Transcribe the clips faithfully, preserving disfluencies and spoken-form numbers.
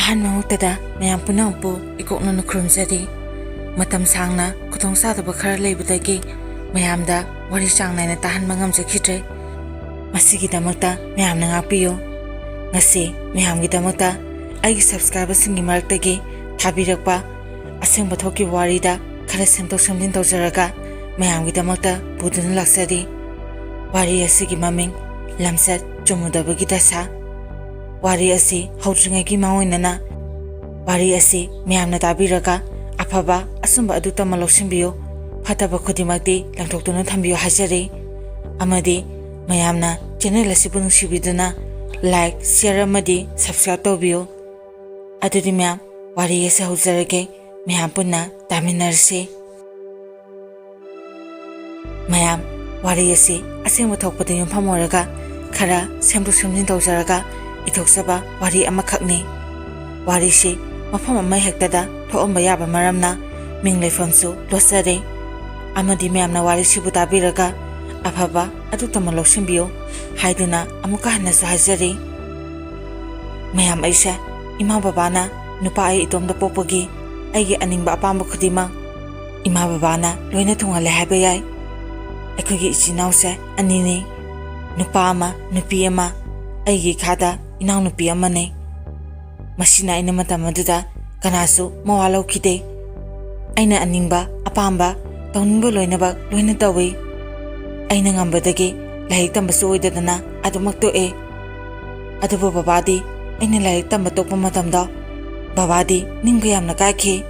ꯑꯍꯥꯟꯕ ꯃꯛꯇꯗ ꯃꯌꯥꯝ ꯄꯨꯝꯅꯃꯛꯄꯨ ꯏꯀꯣꯛꯅꯅ ꯈꯨꯔꯨꯝꯖꯔꯤ꯫ ꯃꯇꯝ ꯁꯥꯡꯅ ꯈꯨꯗꯣꯡꯆꯥꯗꯕ ꯈꯔ ꯂꯩꯕꯗꯒꯤ ꯃꯌꯥꯝꯗ ꯋꯥꯔꯤ ꯆꯥꯡ ꯅꯥꯏꯅ ꯇꯥꯍꯟꯕ ꯉꯝꯖꯈꯤꯗ꯭ꯔꯦ꯫ ꯃꯁꯤꯒꯤꯗꯃꯛꯇ ꯃꯌꯥꯝꯅ ꯉꯥꯛꯄꯤꯌꯨ꯫ ꯉꯁꯤ ꯃꯌꯥꯝꯒꯤꯗꯃꯛꯇ ꯑꯩꯒꯤ subscriberꯁꯤꯡꯒꯤ ꯃꯔꯛꯇꯒꯤ ꯊꯥꯕꯤꯔꯛꯄ ꯑꯁꯦꯡꯕ ꯊꯣꯛꯈꯤꯕ ꯋꯥꯔꯤꯗ ꯈꯔ ꯁꯦꯝꯗꯣꯛ ꯁꯦꯝꯖꯤꯟ ꯇꯧꯖꯔꯒ ꯃꯌꯥꯝꯒꯤꯗꯃꯛꯇ ꯄꯨꯗꯨꯅ ꯂꯥꯛꯆꯔꯤ꯫ ꯋꯥꯔꯤ ꯑꯁꯤꯒꯤ ꯃꯃꯤꯡ ꯂꯝꯆꯠ ꯆꯨꯝꯃꯨꯗꯕꯒꯤ ꯗꯁꯥ꯫ ꯋꯥꯔꯤ ꯑꯁꯤ ꯍꯧꯗ꯭ꯔꯤꯉꯩꯒꯤ ꯃꯥꯡꯑꯣꯏꯅꯅ ꯋꯥꯔꯤ ꯑꯁꯤ ꯃꯌꯥꯝꯅ ꯇꯥꯕꯤꯔꯒ ꯑꯐꯕ ꯑꯆꯨꯝꯕ ꯑꯗꯨ ꯇꯝꯃ ꯂꯧꯁꯤꯟꯕꯤꯌꯨ, ꯐꯠꯇꯕ ꯈꯨꯗꯤꯡꯃꯛꯇꯤ ꯂꯪꯊꯣꯛꯇꯨꯅ ꯊꯝꯕꯤꯌꯨ ꯍꯥꯏꯖꯔꯤ꯫ ꯑꯃꯗꯤ ꯃꯌꯥꯝꯅ channel ꯑꯁꯤꯕꯨ ꯅꯨꯡꯁꯤꯕꯤꯗꯨꯅ like, share ꯑꯃꯗꯤ subscribe ꯇꯧꯕꯤꯌꯨ꯫ ꯑꯗꯨꯗꯤ ꯃꯌꯥꯝ, ꯋꯥꯔꯤ ꯑꯁꯤ ꯍꯧꯖꯔꯒꯦ, ꯃꯌꯥꯝ ꯄꯨꯟꯅ ꯇꯥꯃꯤꯟꯅꯔꯁꯤ꯫ ꯃꯌꯥꯝ, ꯋꯥꯔꯤ ꯑꯁꯤ ꯑꯁꯦꯡꯕ ꯊꯣꯛꯄꯗ ꯌꯨꯝꯐꯝ ꯑꯣꯏꯔꯒ ꯈꯔ ꯁꯦꯝꯗꯣꯛ ꯁꯦꯝꯖꯤꯟ ꯇꯧꯖꯔꯒ ꯏꯊꯣꯛꯆꯕ ꯋꯥꯔꯤ ꯑꯃꯈꯛꯅꯤ꯫ ꯋꯥꯔꯤꯁꯤ ꯃꯐꯝ ꯑꯃ ꯍꯦꯛꯇꯗ ꯊꯣꯛꯑꯝꯕ ꯌꯥꯕ ꯃꯔꯝꯅ ꯃꯤꯡ ꯂꯩꯐꯝꯁꯨ ꯂꯣꯠꯆꯔꯦ꯫ ꯑꯃꯗꯤ ꯃꯌꯥꯝꯅ ꯋꯥꯔꯤꯁꯤꯕꯨ ꯇꯥꯕꯤꯔꯒ ꯑꯐꯕ ꯑꯗꯨ ꯇꯝꯃ ꯂꯧꯁꯤꯟꯕꯤꯌꯨ ꯍꯥꯏꯗꯨꯅ ꯑꯃꯨꯛꯀ ꯍꯟꯅꯁꯨ ꯍꯥꯏꯖꯔꯤ꯫ ꯃꯌꯥꯝ, ꯑꯩꯁꯦ ꯏꯃꯥ ꯕꯕꯥꯅ ꯅꯨꯄꯥ ꯑꯩ ꯏꯇꯣꯝꯇ ꯄꯣꯛꯄꯒꯤ ꯑꯩꯒꯤ ꯑꯅꯤꯡꯕ ꯑꯄꯥꯝꯕ ꯈꯨꯗꯤꯡꯃꯛ ꯏꯃꯥ ꯕꯕꯥꯅ ꯂꯣꯏꯅ ꯊꯨꯡꯍꯜꯂꯦ ꯍꯥꯏꯕ ꯌꯥꯏ꯫ ꯑꯩꯈꯣꯏꯒꯤ ꯏꯆꯤꯟ ꯏꯅꯥꯎꯁꯦ ꯑꯅꯤꯅꯤ, ꯅꯨꯄꯥ ꯑꯃ, ꯅꯨꯄꯤ ꯑꯃ, ꯑꯩꯒꯤ ꯏꯈꯥꯗ ꯏꯅꯥꯎꯅꯨꯄꯤ ꯑꯃꯅꯤ꯫ ꯃꯁꯤꯅ ꯑꯩꯅ ꯃꯇꯝ ꯑꯗꯨꯗ ꯀꯅꯥꯁꯨ ꯃꯋꯥ ꯂꯧꯈꯤꯗꯦ꯫ ꯑꯩꯅ ꯑꯅꯤꯡꯕ, ꯑꯄꯥꯝꯕ, ꯇꯧꯅꯤꯡꯕ ꯂꯣꯏꯅꯃꯛ ꯂꯣꯏꯅ ꯇꯧꯏ꯫ ꯑꯩꯅ ꯉꯝꯕꯗꯒꯤ ꯂꯥꯏꯔꯤꯛ ꯇꯝꯕꯁꯨ ꯑꯣꯏꯗꯗꯅ ꯑꯗꯨꯃꯛ ꯇꯣꯛꯑꯦ꯫ ꯑꯗꯨꯕꯨ ꯕꯕꯥꯗꯤ ꯑꯩꯅ ꯂꯥꯏꯔꯤꯛ ꯇꯝꯕ ꯇꯣꯛꯄ ꯃꯇꯝꯗ ꯕꯕꯥꯗꯤ ꯅꯤꯡꯕ ꯌꯥꯝꯅ ꯀꯥꯏꯈꯤ꯫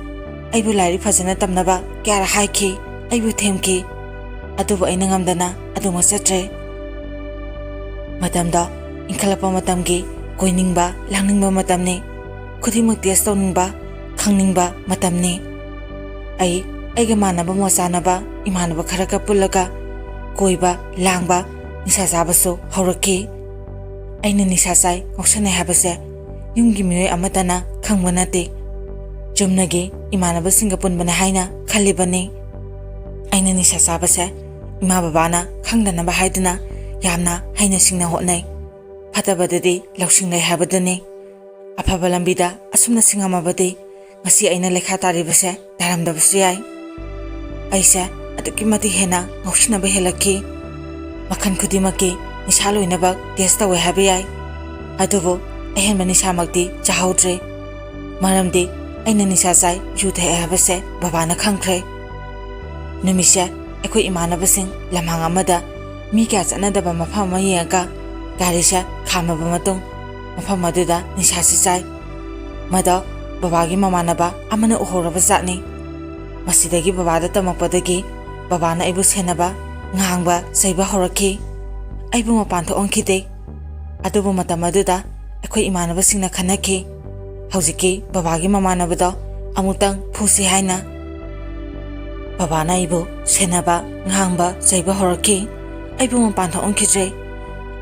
ꯑꯩꯕꯨ ꯂꯥꯏꯔꯤꯛ ꯐꯖꯅ ꯇꯝꯅꯕ ꯀꯌꯥꯔꯛ ꯍꯥꯏꯈꯤ, ꯑꯩꯕꯨ ꯊꯦꯝꯈꯤ꯫ ꯑꯗꯨꯕꯨ ꯑꯩꯅ ꯉꯝꯗꯅ ꯑꯗꯨꯃꯛ ꯆꯠꯇ꯭ꯔꯦ꯫ ꯃꯇꯝꯗꯣ ꯏꯟꯈꯠꯂꯛꯄ ꯃꯇꯝꯒꯤ ꯀꯣꯏꯅꯤꯡꯕ, ꯂꯥꯡꯅꯤꯡꯕ ꯃꯇꯝꯅꯤ꯫ ꯈꯨꯗꯤꯡꯃꯛ test ꯇꯧꯅꯤꯡꯕ, ꯈꯪꯅꯤꯡꯕ ꯃꯇꯝꯅꯤ꯫ ꯑꯩ ꯑꯩꯒ ꯃꯥꯟꯅꯕ ꯃꯣꯠ ꯆꯥꯅꯕ ꯏꯃꯥꯟꯅꯕ ꯈꯔꯒ ꯄꯨꯜꯂꯒ ꯀꯣꯏꯕ, ꯂꯥꯡꯕ, ꯅꯤꯁꯥ ꯆꯥꯕꯁꯨ ꯍꯧꯔꯛꯈꯤ꯫ ꯑꯩꯅ ꯅꯤꯁꯥ ꯆꯥꯏ, ꯉꯥꯎꯁꯟꯅꯩ ꯍꯥꯏꯕꯁꯦ ꯌꯨꯝꯒꯤ ꯃꯤꯑꯣꯏ ꯑꯃꯠꯇꯅ ꯈꯪꯕ ꯅꯠꯇꯦ꯫ ꯆꯨꯝꯅꯒꯤ ꯏꯃꯥꯟꯅꯕꯁꯤꯡꯒ ꯄꯨꯟꯕꯅꯦ ꯍꯥꯏꯅ ꯈꯜꯂꯤꯕꯅꯤ꯫ ꯑꯩꯅ ꯅꯤꯁꯥ ꯆꯥꯕꯁꯦ ꯏꯃꯥ ꯕꯕꯥꯅ ꯈꯪꯗꯅꯕ ꯍꯥꯏꯗꯨꯅ ꯌꯥꯝꯅ ꯍꯩꯅ ꯁꯤꯡꯅ ꯍꯣꯠꯅꯩ꯫ ꯐꯠꯇꯕꯗꯗꯤ ꯂꯧꯁꯤꯡ ꯂꯩ ꯍꯥꯏꯕꯗꯨꯅꯤ꯫ ꯑꯐꯕ ꯂꯝꯕꯤꯗ ꯑꯁꯨꯝꯅ ꯁꯤꯡꯉꯝꯃꯕꯗꯤ ꯉꯁꯤ ꯑꯩꯅ ꯂꯩꯈꯥ ꯇꯥꯔꯤꯕꯁꯦ ꯇꯥꯔꯝꯗꯕꯁꯨ ꯌꯥꯏ꯫ ꯑꯩꯁꯦ ꯑꯗꯨꯛꯀꯤ ꯃꯇꯤꯛ ꯍꯦꯟꯅ ꯉꯥꯎꯁꯤꯟꯅꯕ ꯍꯦꯜꯂꯛꯈꯤ꯫ ꯃꯈꯜ ꯈꯨꯗꯤꯡꯃꯛꯀꯤ ꯅꯤꯁꯥ ꯂꯣꯏꯅꯃꯛ ꯇꯦꯁ ꯇꯧꯋꯦ ꯍꯥꯏꯕ ꯌꯥꯏ, ꯑꯗꯨꯕꯨ ꯑꯍꯦꯟꯕ ꯅꯤꯁꯥꯃꯛꯇꯤ ꯆꯥꯍꯧꯗ꯭ꯔꯦ꯫ ꯃꯔꯝꯗꯤ ꯑꯩꯅ ꯅꯤꯁꯥ ꯆꯥꯏ, ꯌꯨ ꯊꯛꯑꯦ ꯍꯥꯏꯕꯁꯦ ꯕꯕꯥꯅ ꯈꯪꯈ꯭ꯔꯦ꯫ ꯅꯨꯃꯤꯠꯁꯦ ꯑꯩꯈꯣꯏ ꯏꯃꯥꯟꯅꯕꯁꯤꯡ ꯂꯝꯍꯥꯡ ꯑꯃꯗ ꯃꯤ ꯀꯌꯥ ꯆꯠꯅꯗꯕ ꯃꯐꯝ ꯑꯃ ꯌꯦꯡꯉꯒ ꯒꯥꯔꯤꯁꯦ ꯈꯥꯝꯃꯕ ꯃꯇꯨꯡ, ꯃꯐꯝ ꯑꯗꯨꯗ ꯅꯤꯁꯥꯁꯤ ꯆꯥꯏ꯫ ꯃꯗꯣ ꯕꯕꯥꯒꯤ ꯃꯃꯥꯟꯅꯕ ꯑꯃꯅ ꯎꯍꯧꯔꯕ ꯖꯥꯠꯅꯤ꯫ ꯃꯁꯤꯗꯒꯤ ꯕꯕꯥꯗ ꯇꯝꯃꯛꯄꯗꯒꯤ ꯕꯕꯥꯅ ꯑꯩꯕꯨ ꯁꯦꯟꯅꯕ, ꯉꯥꯡꯕ, ꯆꯩꯕ ꯍꯧꯔꯛꯈꯤ꯫ ꯑꯩꯕꯨ ꯃꯄꯥꯟ ꯊꯣꯛꯍꯟꯈꯤꯗꯦ꯫ ꯑꯗꯨꯕꯨ ꯃꯇꯝ ꯑꯗꯨꯗ ꯑꯩꯈꯣꯏ ꯏꯃꯥꯟꯅꯕꯁꯤꯡꯅ ꯈꯟꯅꯈꯤ, ꯍꯧꯖꯤꯛꯀꯤ ꯕꯕꯥꯒꯤ ꯃꯃꯥꯟꯅꯕꯗꯣ ꯑꯃꯨꯛꯇꯪ ꯐꯨꯁꯤ ꯍꯥꯏꯅ꯫ ꯕꯕꯥꯅ ꯑꯩꯕꯨ ꯁꯦꯟꯅꯕ, ꯉꯥꯡꯕ, ꯆꯩꯕ ꯍꯧꯔꯛꯈꯤ꯫ ꯑꯩꯕꯨ ꯃꯄꯥꯟ ꯊꯣꯛꯍꯟꯈꯤꯗ꯭ꯔꯦ꯫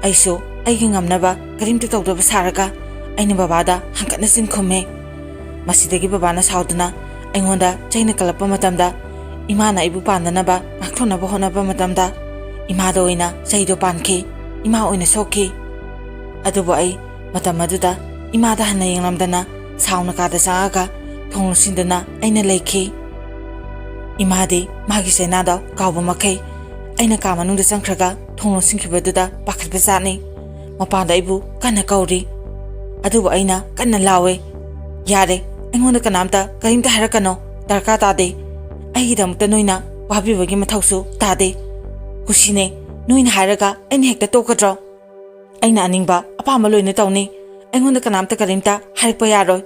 ꯑꯩꯁꯨ ꯑꯩꯒꯤ ꯉꯝꯅꯕ ꯀꯔꯤꯝꯇ ꯇꯧꯗꯕ ꯁꯥꯔꯒ ꯑꯩꯅ ꯕꯕꯥꯗ ꯍꯪꯀꯠꯅ ꯆꯤꯟ ꯈꯨꯝꯃꯦ꯫ ꯃꯁꯤꯗꯒꯤ ꯕꯕꯥꯅ ꯁꯥꯎꯗꯨꯅ ꯑꯩꯉꯣꯟꯗ ꯆꯩꯅ ꯀꯜꯂꯛꯄ ꯃꯇꯝꯗ, ꯏꯃꯥꯅ ꯑꯩꯕꯨ ꯄꯥꯟꯗꯅꯕ ꯉꯥꯛꯊꯣꯛꯅꯕ ꯍꯣꯠꯅꯕ ꯃꯇꯝꯗ, ꯏꯃꯥꯗ ꯑꯣꯏꯅ ꯆꯩꯗꯣ ꯄꯥꯟꯈꯤ꯫ ꯏꯃꯥ ꯑꯣꯏꯅ ꯁꯣꯛꯈꯤ꯫ ꯑꯗꯨꯕꯨ ꯑꯩ ꯃꯇꯝ ꯑꯗꯨꯗ ꯏꯃꯥꯗ ꯍꯟꯅ ꯌꯦꯡꯂꯝꯗꯅ ꯁꯥꯎꯅ ꯀꯥꯗ ꯆꯪꯉꯒ ꯊꯣꯡ ꯂꯣꯟꯁꯤꯟꯗꯨꯅ ꯑꯩꯅ ꯂꯩꯈꯤ꯫ ꯏꯃꯥꯗꯤ ꯃꯥꯒꯤ ꯆꯩꯅꯥꯗꯣ ꯀꯥꯎꯕ ꯃꯈꯩ ꯑꯩꯅ ꯀꯥ ꯃꯅꯨꯡꯗ ꯆꯪꯈ꯭ꯔꯒ ꯊꯣꯡ ꯂꯣꯟꯁꯤꯟꯈꯤꯕꯗꯨꯗ ꯄꯥꯈꯠꯄ ꯖꯥꯠꯅꯤ꯫ ꯃꯄꯥꯟꯗ ꯑꯩꯕꯨ ꯀꯟꯅ ꯀꯧꯔꯤ꯫ ꯑꯗꯨꯕꯨ ꯑꯩꯅ ꯀꯟꯅ ꯂꯥꯎꯋꯦ, "ꯌꯥꯔꯦ, ꯑꯩꯉꯣꯟꯗ ꯀꯅꯥꯝꯇ ꯀꯔꯤꯝꯇ ꯍꯥꯏꯔꯛꯀꯅꯣ, ꯗꯔꯀꯥꯔ ꯇꯥꯗꯦ꯫ ꯑꯩꯒꯤꯗꯃꯛꯇ ꯅꯣꯏꯅ ꯋꯥꯕꯤꯕꯒꯤ ꯃꯊꯧꯁꯨ ꯇꯥꯗꯦ꯫ ꯀꯨꯁꯤꯅꯦ, ꯅꯣꯏꯅ ꯍꯥꯏꯔꯒ ꯑꯩꯅ ꯍꯦꯛꯇ ꯇꯣꯛꯀꯗ꯭ꯔꯣ? ꯑꯩꯅ ꯑꯅꯤꯡꯕ ꯑꯄꯥꯝꯕ ꯂꯣꯏꯅ ꯇꯧꯅꯤ꯫ ꯑꯩꯉꯣꯟꯗ ꯀꯅꯥꯝꯇ ꯀꯔꯤꯝꯇ ꯍꯥꯏꯔꯛꯄ ꯌꯥꯔꯣꯏ꯫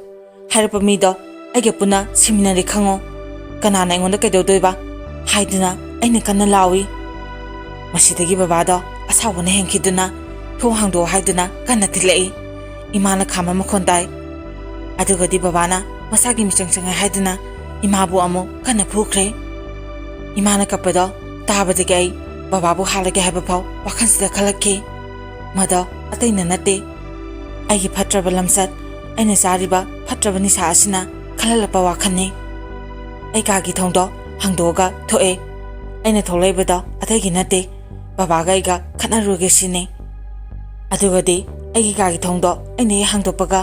ꯍꯥꯏꯔꯛꯄ ꯃꯤꯗꯣ ꯑꯩꯒ ꯄꯨꯟꯅ ꯁꯤꯃꯤꯟꯅꯔꯦ ꯈꯪꯉꯣ꯫ ꯀꯅꯥꯅ ꯑꯩꯉꯣꯟꯗ ꯀꯩꯗꯧꯗꯣꯏꯕ?" ꯍꯥꯏꯗꯨꯅ ꯑꯩꯅ ꯀꯟꯅ ꯂꯥꯎꯏ꯫ ꯃꯁꯤꯗꯒꯤ ꯕꯕꯥꯗꯣ ꯑꯁꯥꯎꯕꯅ ꯍꯦꯟꯈꯤꯗꯨꯅ ꯊꯣꯡ ꯍꯥꯡꯗꯣꯛꯑꯣ ꯍꯥꯏꯗꯨꯅ ꯀꯟꯅ ꯊꯤꯜꯂꯛꯏ꯫ ꯏꯃꯥꯅ ꯈꯥꯝꯕ ꯃꯈꯣꯟ ꯇꯥꯏ꯫ ꯑꯗꯨꯒꯗꯤ ꯕꯕꯥꯅ ꯃꯁꯥꯒꯤ ꯃꯤꯆꯪ ꯆꯪꯉꯦ ꯍꯥꯏꯗꯨꯅ ꯏꯃꯥꯕꯨ ꯑꯃꯨꯛ ꯀꯟꯅ ꯐꯨꯈ꯭ꯔꯦ꯫ ꯏꯃꯥꯅ ꯀꯞꯄꯗꯣ ꯇꯥꯕꯗꯒꯤ ꯑꯩ ꯕꯕꯥꯕꯨ ꯍꯥꯠꯂꯒꯦ ꯍꯥꯏꯕ ꯐꯥꯎ ꯋꯥꯈꯜꯁꯤꯗ ꯈꯜꯂꯛꯈꯤ꯫ ꯃꯗꯣ ꯑꯇꯩꯅ ꯅꯠꯇꯦ, ꯑꯩꯒꯤ ꯐꯠꯇ꯭ꯔꯕ ꯂꯝꯆꯠ, ꯑꯩꯅ ꯆꯥꯔꯤꯕ ꯐꯠꯇ꯭ꯔꯕ ꯅꯤꯁꯥ ꯑꯁꯤꯅ ꯈꯜꯍꯜꯂꯛꯄ ꯋꯥꯈꯜꯅꯤ꯫ ꯑꯩ ꯀꯥꯒꯤ ꯊꯣꯡꯗꯣ ꯍꯥꯡꯗꯣꯛꯑꯒ ꯊꯣꯛꯑꯦ꯫ ꯑꯩꯅ ꯊꯣꯛꯂꯛꯏꯕꯗꯣ ꯑꯇꯩꯒꯤ ꯅꯠꯇꯦ, ꯕꯕꯥꯒ ꯑꯩꯒ ꯈꯠꯅꯔꯨꯒꯦ ꯁꯤꯅꯤ꯫ ꯑꯗꯨꯒꯗꯤ ꯑꯩꯒꯤ ꯀꯥꯒꯤ ꯊꯣꯡꯗꯣ ꯑꯩꯅ ꯍꯦꯛ ꯍꯥꯡꯗꯣꯛꯄꯒ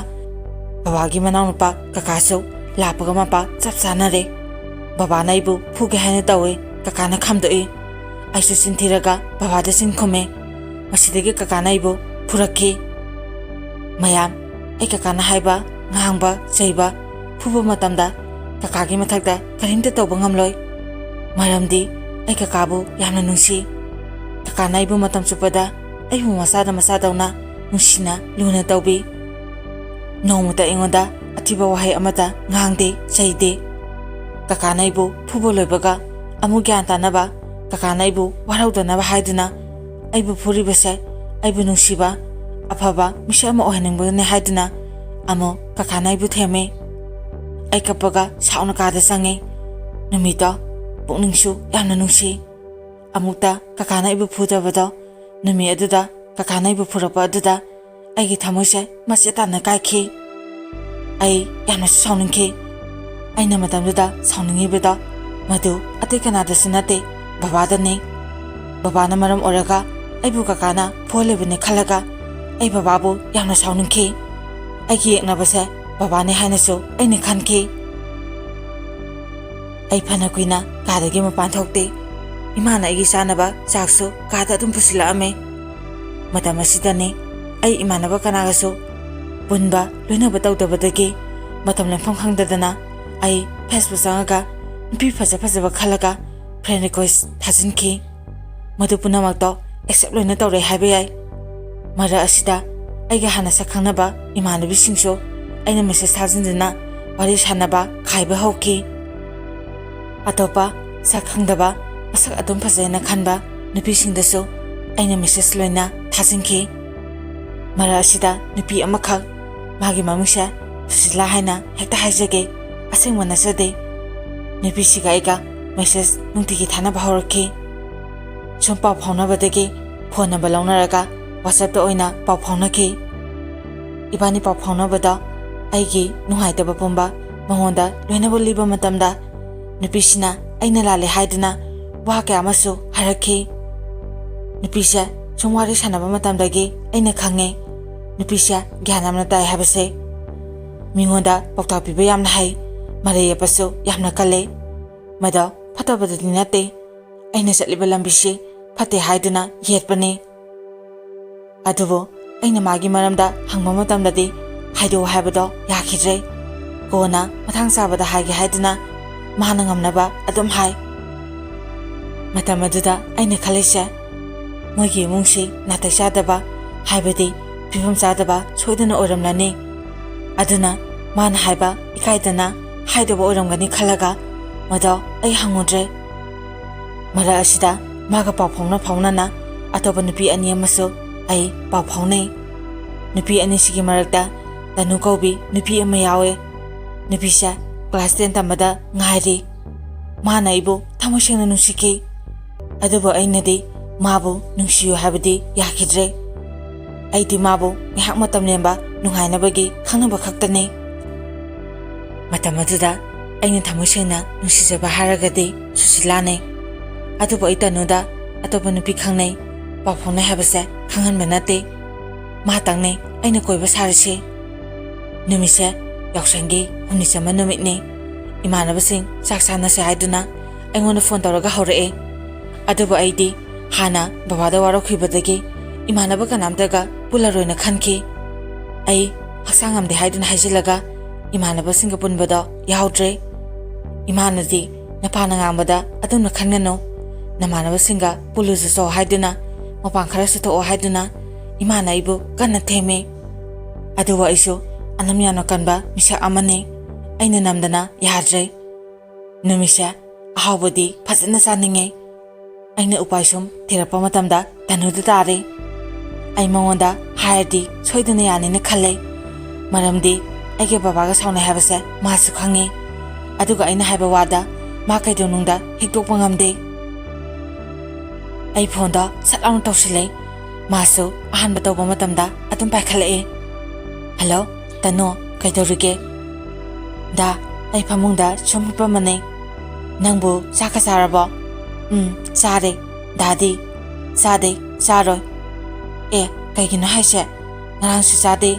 ꯕꯕꯥꯒꯤ ꯃꯅꯥꯎꯅꯨꯄꯥ ꯀꯀꯥꯁꯨ ꯂꯥꯛꯄꯒ ꯃꯄꯥ ꯆꯞ ꯆꯥꯅꯔꯦ꯫ ꯕꯕꯥꯅ ꯑꯩꯕꯨ ꯐꯨꯒꯦ ꯍꯥꯏꯅ ꯇꯧꯏ, ꯀꯀꯥꯅ ꯈꯥꯝꯗꯣꯛꯏ꯫ ꯑꯩꯁꯨ ꯆꯤꯟ ꯊꯤꯔꯒ ꯕꯕꯥꯗ ꯆꯤꯟ ꯈꯨꯝꯃꯦ꯫ ꯃꯁꯤꯗꯒꯤ ꯀꯀꯥꯅ ꯑꯩꯕꯨ ꯐꯨꯔꯛꯈꯤ꯫ ꯃꯌꯥꯝ, ꯑꯩ ꯀꯀꯥꯅ ꯍꯥꯏꯕ, ꯉꯥꯡꯕ, ꯆꯩꯕ, ꯐꯨꯕ ꯃꯇꯝꯗ ꯀꯀꯥꯒꯤ ꯃꯊꯛꯇ ꯀꯔꯤꯝꯇ ꯇꯧꯕ ꯉꯝꯂꯣꯏ꯫ ꯃꯔꯝꯗꯤ ꯑꯩ ꯀꯀꯥꯕꯨ ꯌꯥꯝꯅ ꯅꯨꯡꯁꯤ꯫ ꯀꯀꯥꯅ ꯑꯩꯕꯨ ꯃꯇꯝ ꯆꯨꯞꯄꯗ ꯑꯩꯕꯨ ꯃꯆꯥꯗ ꯃꯆꯥꯗꯧꯅ ꯅꯨꯡꯁꯤꯅ ꯂꯨꯅ ꯇꯧꯕꯤ꯫ ꯅꯣꯡꯃꯇ ꯑꯩꯉꯣꯟꯗ ꯑꯊꯤꯕ ꯋꯥꯍꯩ ꯑꯃꯠꯇ ꯉꯥꯡꯗꯦ, ꯆꯩꯗꯦ꯫ ꯀꯀꯥꯅ ꯑꯩꯕꯨ ꯐꯨꯕ ꯂꯣꯏꯕꯒ ꯑꯃꯨꯛ ꯒ꯭ꯌꯥꯟ ꯇꯥꯅꯕ, ꯀꯀꯥꯅ ꯑꯩꯕꯨ ꯋꯥꯔꯧꯗꯅꯕ ꯍꯥꯏꯗꯨꯅ ꯑꯩꯕꯨ ꯐꯨꯔꯤꯕꯁꯦ ꯑꯩꯕꯨ ꯅꯨꯡꯁꯤꯕ, ꯑꯐꯕ ꯃꯤꯁꯛ ꯑꯃ ꯑꯣꯏꯍꯟꯅꯤꯡꯕꯅꯤ ꯍꯥꯏꯗꯨꯅ ꯑꯃꯨꯛ ꯀꯀꯥꯅ ꯑꯩꯕꯨ ꯊꯦꯝꯃꯤ꯫ ꯑꯩ ꯀꯞꯄꯒ ꯁꯥꯎꯅ ꯀꯥꯗ ꯆꯪꯉꯤ꯫ ꯅꯨꯃꯤꯠꯇꯣ ꯄꯨꯛꯅꯤꯡꯁꯨ ꯌꯥꯝꯅ ꯅꯨꯡꯁꯤ꯫ ꯑꯃꯨꯛꯇ ꯀꯀꯥꯅ ꯑꯩꯕꯨ ꯐꯨꯗꯕꯗꯣ, ꯅꯨꯃꯤꯠ ꯑꯗꯨꯗ ꯀꯀꯥꯅ ꯑꯩꯕꯨ ꯐꯨꯔꯛꯄ ꯑꯗꯨꯗ ꯑꯩꯒꯤ ꯊꯃꯣꯏꯁꯦ ꯃꯆꯦꯠ ꯇꯥꯅ ꯀꯥꯏꯈꯤ꯫ ꯑꯩ ꯌꯥꯝꯅꯁꯨ ꯁꯥꯎꯅꯤꯡꯈꯤ꯫ ꯑꯩꯅ ꯃꯇꯝꯗꯨꯗ ꯁꯥꯎꯅꯤꯡꯉꯤꯕꯗꯣ ꯃꯗꯨ ꯑꯇꯩ ꯀꯅꯥꯗꯁꯨ ꯅꯠꯇꯦ, ꯕꯕꯥꯗꯅꯤ꯫ ꯕꯕꯥꯅ ꯃꯔꯝ ꯑꯣꯏꯔꯒ ꯑꯩꯕꯨ ꯀꯀꯥꯅ ꯐꯨꯍꯜꯂꯤꯕꯅꯤ ꯈꯜꯂꯒ ꯑꯩ ꯕꯕꯥꯕꯨ ꯌꯥꯝꯅ ꯁꯥꯎꯅꯤꯡꯈꯤ꯫ ꯑꯩꯒꯤ ꯌꯦꯛꯅꯕꯁꯦ ꯕꯕꯥꯅꯤ ꯍꯥꯏꯅꯁꯨ ꯑꯩꯅ ꯈꯟꯈꯤ꯫ ꯑꯩ ꯐꯅ ꯀꯨꯏꯅ ꯀꯥꯗꯒꯤ ꯃꯄꯥꯟ ꯊꯣꯛꯇꯦ꯫ ꯏꯃꯥꯅ ꯑꯩꯒꯤ ꯆꯥꯅꯕ ꯆꯥꯛꯁꯨ ꯀꯥꯗ ꯑꯗꯨꯝ ꯄꯨꯁꯤꯜꯂꯛꯑꯝꯃꯤ꯫ ꯃꯇꯝ ꯑꯁꯤꯗꯅꯤ ꯑꯩ ꯏꯃꯥꯟꯅꯕ ꯀꯅꯥꯒꯁꯨ ꯄꯨꯟꯕ ꯂꯣꯏꯅꯕ ꯇꯧꯗꯕꯗꯒꯤ ꯃꯇꯝ ꯂꯦꯟꯐꯝ ꯈꯪꯗꯗꯅ ꯑꯩ Facebook ꯆꯪꯉꯒ ꯅꯨꯄꯤ ꯐꯖ ꯐꯖꯕ ꯈꯜꯂꯒ friend request ꯊꯥꯖꯤꯟꯈꯤ꯫ ꯃꯗꯨ ꯄꯨꯝꯅꯃꯛꯇꯣ accept ꯂꯣꯏꯅ ꯇꯧꯔꯦ ꯍꯥꯏꯕ ꯌꯥꯏ꯫ ꯃꯔꯛ ꯑꯁꯤꯗ ꯑꯩꯒ ꯍꯥꯟꯅ ꯁꯛ ꯈꯪꯅꯕ ꯏꯃꯥꯟꯅꯕꯤꯁꯤꯡꯁꯨ ꯑꯩꯅ message ꯊꯥꯖꯤꯟꯗꯨꯅ ꯋꯥꯔꯤ ꯁꯥꯟꯅꯕ ꯈꯥꯏꯕ ꯍꯧꯈꯤ꯫ ꯑꯇꯣꯞꯄ ꯁꯛ ꯈꯪꯗꯕ, ꯃꯁꯛ ꯑꯗꯨꯝ ꯐꯖꯩꯅ ꯈꯟꯕ ꯅꯨꯄꯤꯁꯤꯡꯗꯁꯨ ꯑꯩꯅ message ꯂꯣꯏꯅ ꯊꯥꯖꯤꯟꯈꯤ꯫ ꯃꯔꯛ ꯑꯁꯤꯗ ꯅꯨꯄꯤ ꯑꯃꯈꯛ, ꯃꯥꯒꯤ ꯃꯃꯤꯡꯁꯦ ꯁꯨꯁꯤꯂꯥ ꯍꯥꯏꯅ ꯍꯦꯛꯇ ꯍꯥꯏꯖꯒꯦ, ꯑꯁꯦꯡꯕ ꯅꯠꯆꯗꯦ꯫ ꯅꯨꯄꯤꯁꯤꯒ ꯑꯩꯒ message ꯅꯨꯡꯇꯤꯒꯤ ꯊꯥꯅꯕ ꯍꯧꯔꯛꯈꯤ꯫ ꯁꯨꯝ ꯄꯥꯎ ꯐꯥꯎꯅꯕꯗꯒꯤ phone number ꯂꯧꯅꯔꯒ WhatsAppꯇ ꯑꯣꯏꯅ ꯄꯥꯎ ꯐꯥꯎꯅꯈꯤ꯫ ꯏꯕꯥꯅꯤ ꯄꯥꯎ ꯐꯥꯎꯅꯕꯗ ꯑꯩꯒꯤ ꯅꯨꯡꯉꯥꯏꯇꯕ ꯄꯨꯝꯕ ꯃꯉꯣꯟꯗ ꯂꯣꯏꯅꯃꯛ ꯂꯤꯕ ꯃꯇꯝꯗ, ꯅꯨꯄꯤꯁꯤꯅ ꯑꯩꯅ ꯂꯥꯜꯂꯦ ꯍꯥꯏꯗꯨꯅ ꯋꯥ ꯀꯌꯥ ꯑꯃꯁꯨ ꯍꯥꯏꯔꯛꯈꯤ꯫ ꯅꯨꯄꯤꯁꯦ ꯁꯨꯝ ꯋꯥꯔꯤ ꯁꯥꯟꯅꯕ ꯃꯇꯝꯗꯒꯤ ꯑꯩꯅ ꯈꯪꯉꯦ, ꯅꯨꯄꯤꯁꯦ ꯒ꯭ꯌꯥꯟ ꯌꯥꯝꯅ ꯇꯥꯏ ꯍꯥꯏꯕꯁꯦ꯫ ꯃꯤꯉꯣꯟꯗ ꯄꯥꯎꯇꯥꯛ ꯄꯤꯕ ꯌꯥꯝꯅ ꯍꯩ, ꯃꯔꯩ ꯌꯦꯠꯄꯁꯨ ꯌꯥꯝꯅ ꯀꯜꯂꯦ꯫ ꯃꯗꯣ ꯐꯠꯇꯕꯗꯗꯤ ꯅꯠꯇꯦ, ꯑꯩꯅ ꯆꯠꯂꯤꯕ ꯂꯝꯕꯤꯁꯤ ꯐꯠꯇꯦ ꯍꯥꯏꯗꯨꯅ ꯌꯦꯠꯄꯅꯤ꯫ ꯑꯗꯨꯕꯨ ꯑꯩꯅ ꯃꯥꯒꯤ ꯃꯔꯝꯗ ꯍꯪꯕ ꯃꯇꯝꯗꯗꯤ ꯍꯥꯏꯗꯣꯛꯎ ꯍꯥꯏꯕꯗꯣ ꯌꯥꯈꯤꯗ꯭ꯔꯦ꯫ ꯀꯣꯟꯅ ꯃꯇꯥꯡ ꯆꯥꯕꯗ ꯍꯥꯏꯒꯦ ꯍꯥꯏꯗꯨꯅ ꯃꯥꯅ ꯉꯝꯅꯕ ꯑꯗꯨꯝ ꯍꯥꯏ꯫ ꯃꯇꯝ ꯑꯗꯨꯗ ꯑꯩꯅ ꯈꯜꯂꯤꯁꯦ, ꯃꯣꯏꯒꯤ ꯏꯃꯨꯡꯁꯤ ꯅꯥꯇꯩ ꯆꯥꯗꯕ, ꯍꯥꯏꯕꯗꯤ ꯐꯤꯕꯝ ꯆꯥꯗꯕ ꯁꯣꯏꯗꯅ ꯑꯣꯏꯔꯝꯂꯅꯤ꯫ ꯑꯗꯨꯅ ꯃꯥꯅ ꯍꯥꯏꯕ ꯏꯀꯥꯏꯗꯅ ꯍꯥꯏꯗꯕ ꯑꯣꯏꯔꯝꯒꯅꯤ ꯈꯜꯂꯒ ꯃꯗꯣ ꯑꯩ ꯍꯪꯉꯨꯗ꯭ꯔꯦ꯫ ꯃꯔꯛ ꯑꯁꯤꯗ ꯃꯥꯒ ꯄꯥꯎ ꯐꯥꯎꯅ ꯐꯥꯎꯅꯅ ꯑꯇꯣꯞꯄ ꯅꯨꯄꯤ ꯑꯅꯤ ꯑꯃꯁꯨ ꯑꯩ ꯄꯥꯎ ꯐꯥꯎꯅꯩ꯫ ꯅꯨꯄꯤ ꯑꯅꯤꯁꯤꯒꯤ ꯃꯔꯛꯇ ꯇꯅꯨ ꯀꯧꯕꯤ ꯅꯨꯄꯤ ꯑꯃ ꯌꯥꯎꯋꯦ꯫ ꯅꯨꯄꯤꯁꯦ class ten ꯇꯝꯕꯗ ꯉꯥꯏꯔꯤ꯫ ꯃꯥꯅ ꯑꯩꯕꯨ ꯊꯃꯣꯏ ꯁꯦꯡꯅ ꯅꯨꯡꯁꯤꯈꯤ꯫ ꯑꯗꯨꯕꯨ ꯑꯩꯅꯗꯤ ꯃꯥꯕꯨ ꯅꯨꯡꯁꯤꯌꯨ ꯍꯥꯏꯕꯗꯤ ꯌꯥꯈꯤꯗ꯭ꯔꯦ꯫ ꯑꯩꯗꯤ ꯃꯥꯕꯨ ꯉꯥꯏꯍꯥꯛ ꯃꯇꯝ ꯂꯦꯟꯕ ꯅꯨꯡꯉꯥꯏꯅꯕꯒꯤ ꯈꯪꯅꯕ ꯈꯛꯇꯅꯤ꯫ ꯃꯇꯝ ꯑꯗꯨꯗ ꯑꯩꯅ ꯊꯃꯣꯏ ꯁꯦꯡꯅ ꯅꯨꯡꯁꯤꯖꯕ ꯍꯥꯏꯔꯒꯗꯤ ꯁꯨꯁꯤꯂꯥꯅꯤ꯫ ꯑꯗꯨꯕꯨ ꯑꯩ ꯇꯅꯨꯗ ꯑꯇꯣꯞꯄ ꯅꯨꯄꯤ ꯈꯪꯅꯩ, ꯄꯥꯎ ꯐꯥꯎꯅꯩ ꯍꯥꯏꯕꯁꯦ ꯈꯪꯍꯟꯕ ꯅꯠꯇꯦ꯫ ꯃꯥꯇꯪꯅꯤ ꯑꯩꯅ ꯀꯣꯏꯕ ꯁꯥꯔꯤꯁꯤ꯫ ꯅꯨꯃꯤꯠꯁꯦ ꯌꯥꯎꯁꯪꯒꯤ ꯍꯨꯝꯅꯤ ꯆꯟꯕ ꯅꯨꯃꯤꯠꯅꯤ꯫ ꯏꯃꯥꯟꯅꯕꯁꯤꯡ ꯆꯥꯛ ꯆꯥꯅꯁꯦ ꯍꯥꯏꯗꯨꯅ ꯑꯩꯉꯣꯟꯗ ꯐꯣꯟ ꯇꯧꯔꯒ ꯍꯧꯔꯛꯑꯦ꯫ ꯑꯗꯨꯕꯨ ꯑꯩꯗꯤ ꯍꯥꯟꯅ ꯕꯕꯥꯗ ꯋꯥꯔꯧꯈꯤꯕꯗꯒꯤ ꯏꯃꯥꯟꯅꯕ ꯀꯅꯥꯝꯇꯒ ꯄꯨꯜꯂꯔꯣꯏꯅ ꯈꯟꯈꯤ꯫ ꯑꯩ ꯍꯛꯆꯥꯡ ꯉꯝꯗꯦ ꯍꯥꯏꯗꯨꯅ ꯍꯥꯏꯖꯤꯜꯂꯒ ꯏꯃꯥꯟꯅꯕꯁꯤꯡꯒ ꯄꯨꯟꯕꯗꯣ ꯌꯥꯎꯗ꯭ꯔꯦ꯫ ꯏꯃꯥꯅꯗꯤ ꯅꯄꯥꯅ ꯉꯥꯡꯕꯗ ꯑꯗꯨꯝꯅ ꯈꯟꯒꯅꯨ, ꯅꯃꯥꯟꯅꯕꯁꯤꯡꯒ ꯄꯨꯜꯂꯨ ꯆꯠꯆꯧ ꯍꯥꯏꯗꯨꯅ, ꯃꯄꯥꯟ ꯈꯔ ꯆꯠꯊꯣꯛꯑꯣ ꯍꯥꯏꯗꯨꯅ ꯏꯃꯥꯅ ꯑꯩꯕꯨ ꯀꯟꯅ ꯊꯦꯝꯃꯤ꯫ ꯑꯗꯨꯕꯨ ꯑꯩꯁꯨ ꯑꯅꯝ ꯌꯥꯝꯅ ꯀꯟꯕ ꯃꯤꯁꯛ ꯑꯃꯅꯤ꯫ ꯑꯩꯅ ꯅꯝꯗꯅ ꯌꯥꯗ꯭ꯔꯦ꯫ ꯅꯨꯃꯤꯠꯁꯦ ꯑꯍꯥꯎꯕꯗꯤ ꯐꯖꯅ ꯆꯥꯅꯤꯡꯉꯦ꯫ ꯑꯩꯅ ꯎꯄꯥꯏ ꯁꯨꯝ ꯊꯤꯔꯛꯄ ꯃꯇꯝꯗ ꯇꯅꯨꯗ ꯇꯥꯔꯦ꯫ ꯑꯩ ꯃꯉꯣꯟꯗ ꯍꯥꯏꯔꯗꯤ ꯁꯣꯏꯗꯅ ꯌꯥꯅꯤꯅ ꯈꯜꯂꯦ, ꯃꯔꯝꯗꯤ ꯑꯩꯒ ꯕꯕꯥꯒ ꯁꯥꯎꯅꯩ ꯍꯥꯏꯕꯁꯦ ꯃꯥꯁꯨ ꯈꯪꯉꯤ꯫ ꯑꯗꯨꯒ ꯑꯩꯅ ꯍꯥꯏꯕ ꯋꯥꯗ ꯃꯥ ꯀꯩꯗꯧꯅꯨꯡꯗ ꯍꯤꯛꯇꯣꯛꯄ ꯉꯝꯗꯦ꯫ ꯑꯩ ꯐꯣꯟꯗꯣ ꯁꯠ ꯂꯥꯎꯅ ꯇꯧꯁꯤꯜꯂꯦ꯫ ꯃꯥꯁꯨ ꯑꯍꯥꯟꯕ ꯇꯧꯕ ꯃꯇꯝꯗ ꯑꯗꯨꯝ ꯄꯥꯏꯈꯠꯂꯛꯑꯦ꯫ "ꯍꯜꯂꯣ, ꯇꯅꯨ, ꯀꯩꯗꯧꯔꯤꯒꯦ?" "ꯗꯥ, ꯑꯩ ꯐꯃꯨꯡꯗ ꯁꯨꯝ ꯍꯤꯞꯄꯝꯕꯅꯦ꯫ ꯅꯪꯕꯨ ꯆꯥꯛꯀ ꯆꯥꯔꯕꯣ?" "ꯎꯝ, ꯆꯥꯔꯦ꯫ ꯗꯥꯗꯤ?" "ꯆꯥꯗꯦ, ꯆꯥꯔꯣꯏ꯫" "ꯑꯦ, ꯀꯩꯒꯤꯅꯣ ꯍꯥꯏꯁꯦ? ꯉꯔꯥꯡꯁꯨ ꯆꯥꯗꯦ,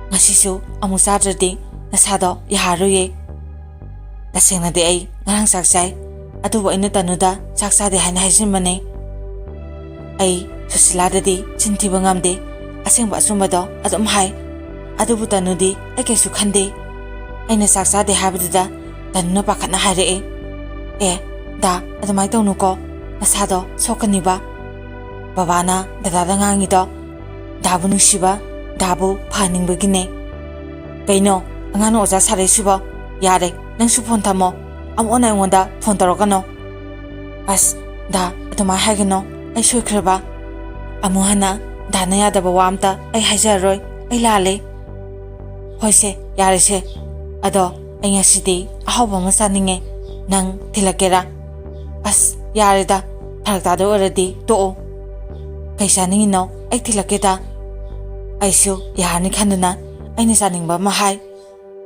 ꯉꯁꯤꯁꯨ ꯑꯃꯨꯛ ꯆꯥꯗ꯭ꯔꯗꯤ ꯅꯁꯥꯗꯣ ꯌꯥꯔꯔꯣꯏꯌꯦ꯫ ꯇꯁꯦꯡꯅꯗꯤ ꯑꯩ ꯉꯔꯥꯡ ꯆꯥꯛ ꯆꯥꯏ, ꯑꯗꯨꯕꯨ ꯑꯩꯅ ꯇꯅꯨꯗ ꯆꯥꯛ ꯆꯥꯗꯦ ꯍꯥꯏꯅ ꯍꯥꯏꯖꯤꯟꯕꯅꯦ꯫ ꯑꯩ ꯁꯨꯁꯤꯂꯥꯗꯗꯤ ꯆꯤꯟ ꯊꯤꯕ ꯉꯝꯗꯦ, ꯑꯁꯦꯡꯕ ꯑꯆꯨꯝꯕꯗꯣ ꯑꯗꯨꯝ ꯍꯥꯏ꯫ ꯑꯗꯨꯕꯨ ꯇꯅꯨꯗꯤ ꯑꯩ ꯀꯩꯁꯨ ꯈꯟꯗꯦ꯫ ꯑꯩꯅ ꯆꯥꯛ ꯆꯥꯗꯦ ꯍꯥꯏꯕꯗꯨꯗ ꯇꯅꯨꯅ ꯄꯥꯈꯠꯅ ꯍꯥꯏꯔꯛꯑꯦ, "ꯑꯦ, ꯗꯥ, ꯑꯗꯨꯃꯥꯏꯅ ꯇꯧꯅꯨꯀꯣ, ꯅꯁꯥꯗꯣ ꯁꯣꯛꯀꯅꯤꯕ꯫ ꯕꯕꯥꯅ ꯗꯗꯥꯗ ꯉꯥꯡꯉꯤꯗꯣ ꯗꯥꯕꯨ ꯅꯨꯡꯁꯤꯕ, ꯗꯥꯕꯨ ꯐꯍꯟꯅꯤꯡꯕꯒꯤꯅꯦ꯫ ꯀꯩꯅꯣ, ꯑꯉꯥꯡꯅ ꯑꯣꯖꯥ ꯁꯥꯔꯛꯏꯁꯤꯕꯣ? ꯌꯥꯔꯦ, ꯅꯪꯁꯨ ꯐꯣꯟ ꯊꯝꯃꯣ꯫ ꯑꯃꯨꯛ ꯍꯟꯅ ꯑꯩꯉꯣꯟꯗ ꯐꯣꯟ ꯇꯧꯔꯛꯀꯅꯣ꯫" "ꯑꯁ, ꯗꯥ, ꯑꯗꯨꯃꯥꯏꯅ ꯍꯥꯏꯒꯅꯣ꯫ ꯑꯩ ꯁꯣꯏꯈ꯭ꯔꯕ?" "ꯑꯃꯨꯛ ꯍꯟꯅ ꯗꯥꯅ ꯌꯥꯗꯕ ꯋꯥ ꯑꯝꯇ ꯑꯩ ꯍꯥꯏꯖꯔꯔꯣꯏ꯫ ꯑꯩ ꯂꯥꯜꯂꯦ꯫" "ꯍꯣꯏꯁꯦ, ꯌꯥꯔꯦꯁꯦ꯫ ꯑꯗꯣ ꯑꯩ ꯉꯁꯤꯗꯤ ꯑꯍꯥꯎꯕ ꯑꯃ ꯆꯥꯅꯤꯡꯉꯦ꯫ ꯅꯪ ꯊꯤꯜꯂꯛꯀꯦꯔꯥ?" "ꯑꯁ, ꯌꯥꯔꯦꯗ, ꯐꯔꯛ ꯇꯥꯗꯣꯏ ꯑꯣꯏꯔꯗꯤ ꯇꯣꯛꯑꯣ꯫ ꯀꯩ ꯆꯥꯅꯤꯡꯉꯤꯅꯣ? ꯑꯩ ꯊꯤꯜꯂꯛꯀꯦꯗ꯫" ꯑꯩꯁꯨ ꯌꯥꯔꯅꯤ ꯈꯟꯗꯨꯅ ꯑꯩꯅ ꯆꯥꯅꯤꯡꯕ ꯑꯃ ꯍꯥꯏ꯫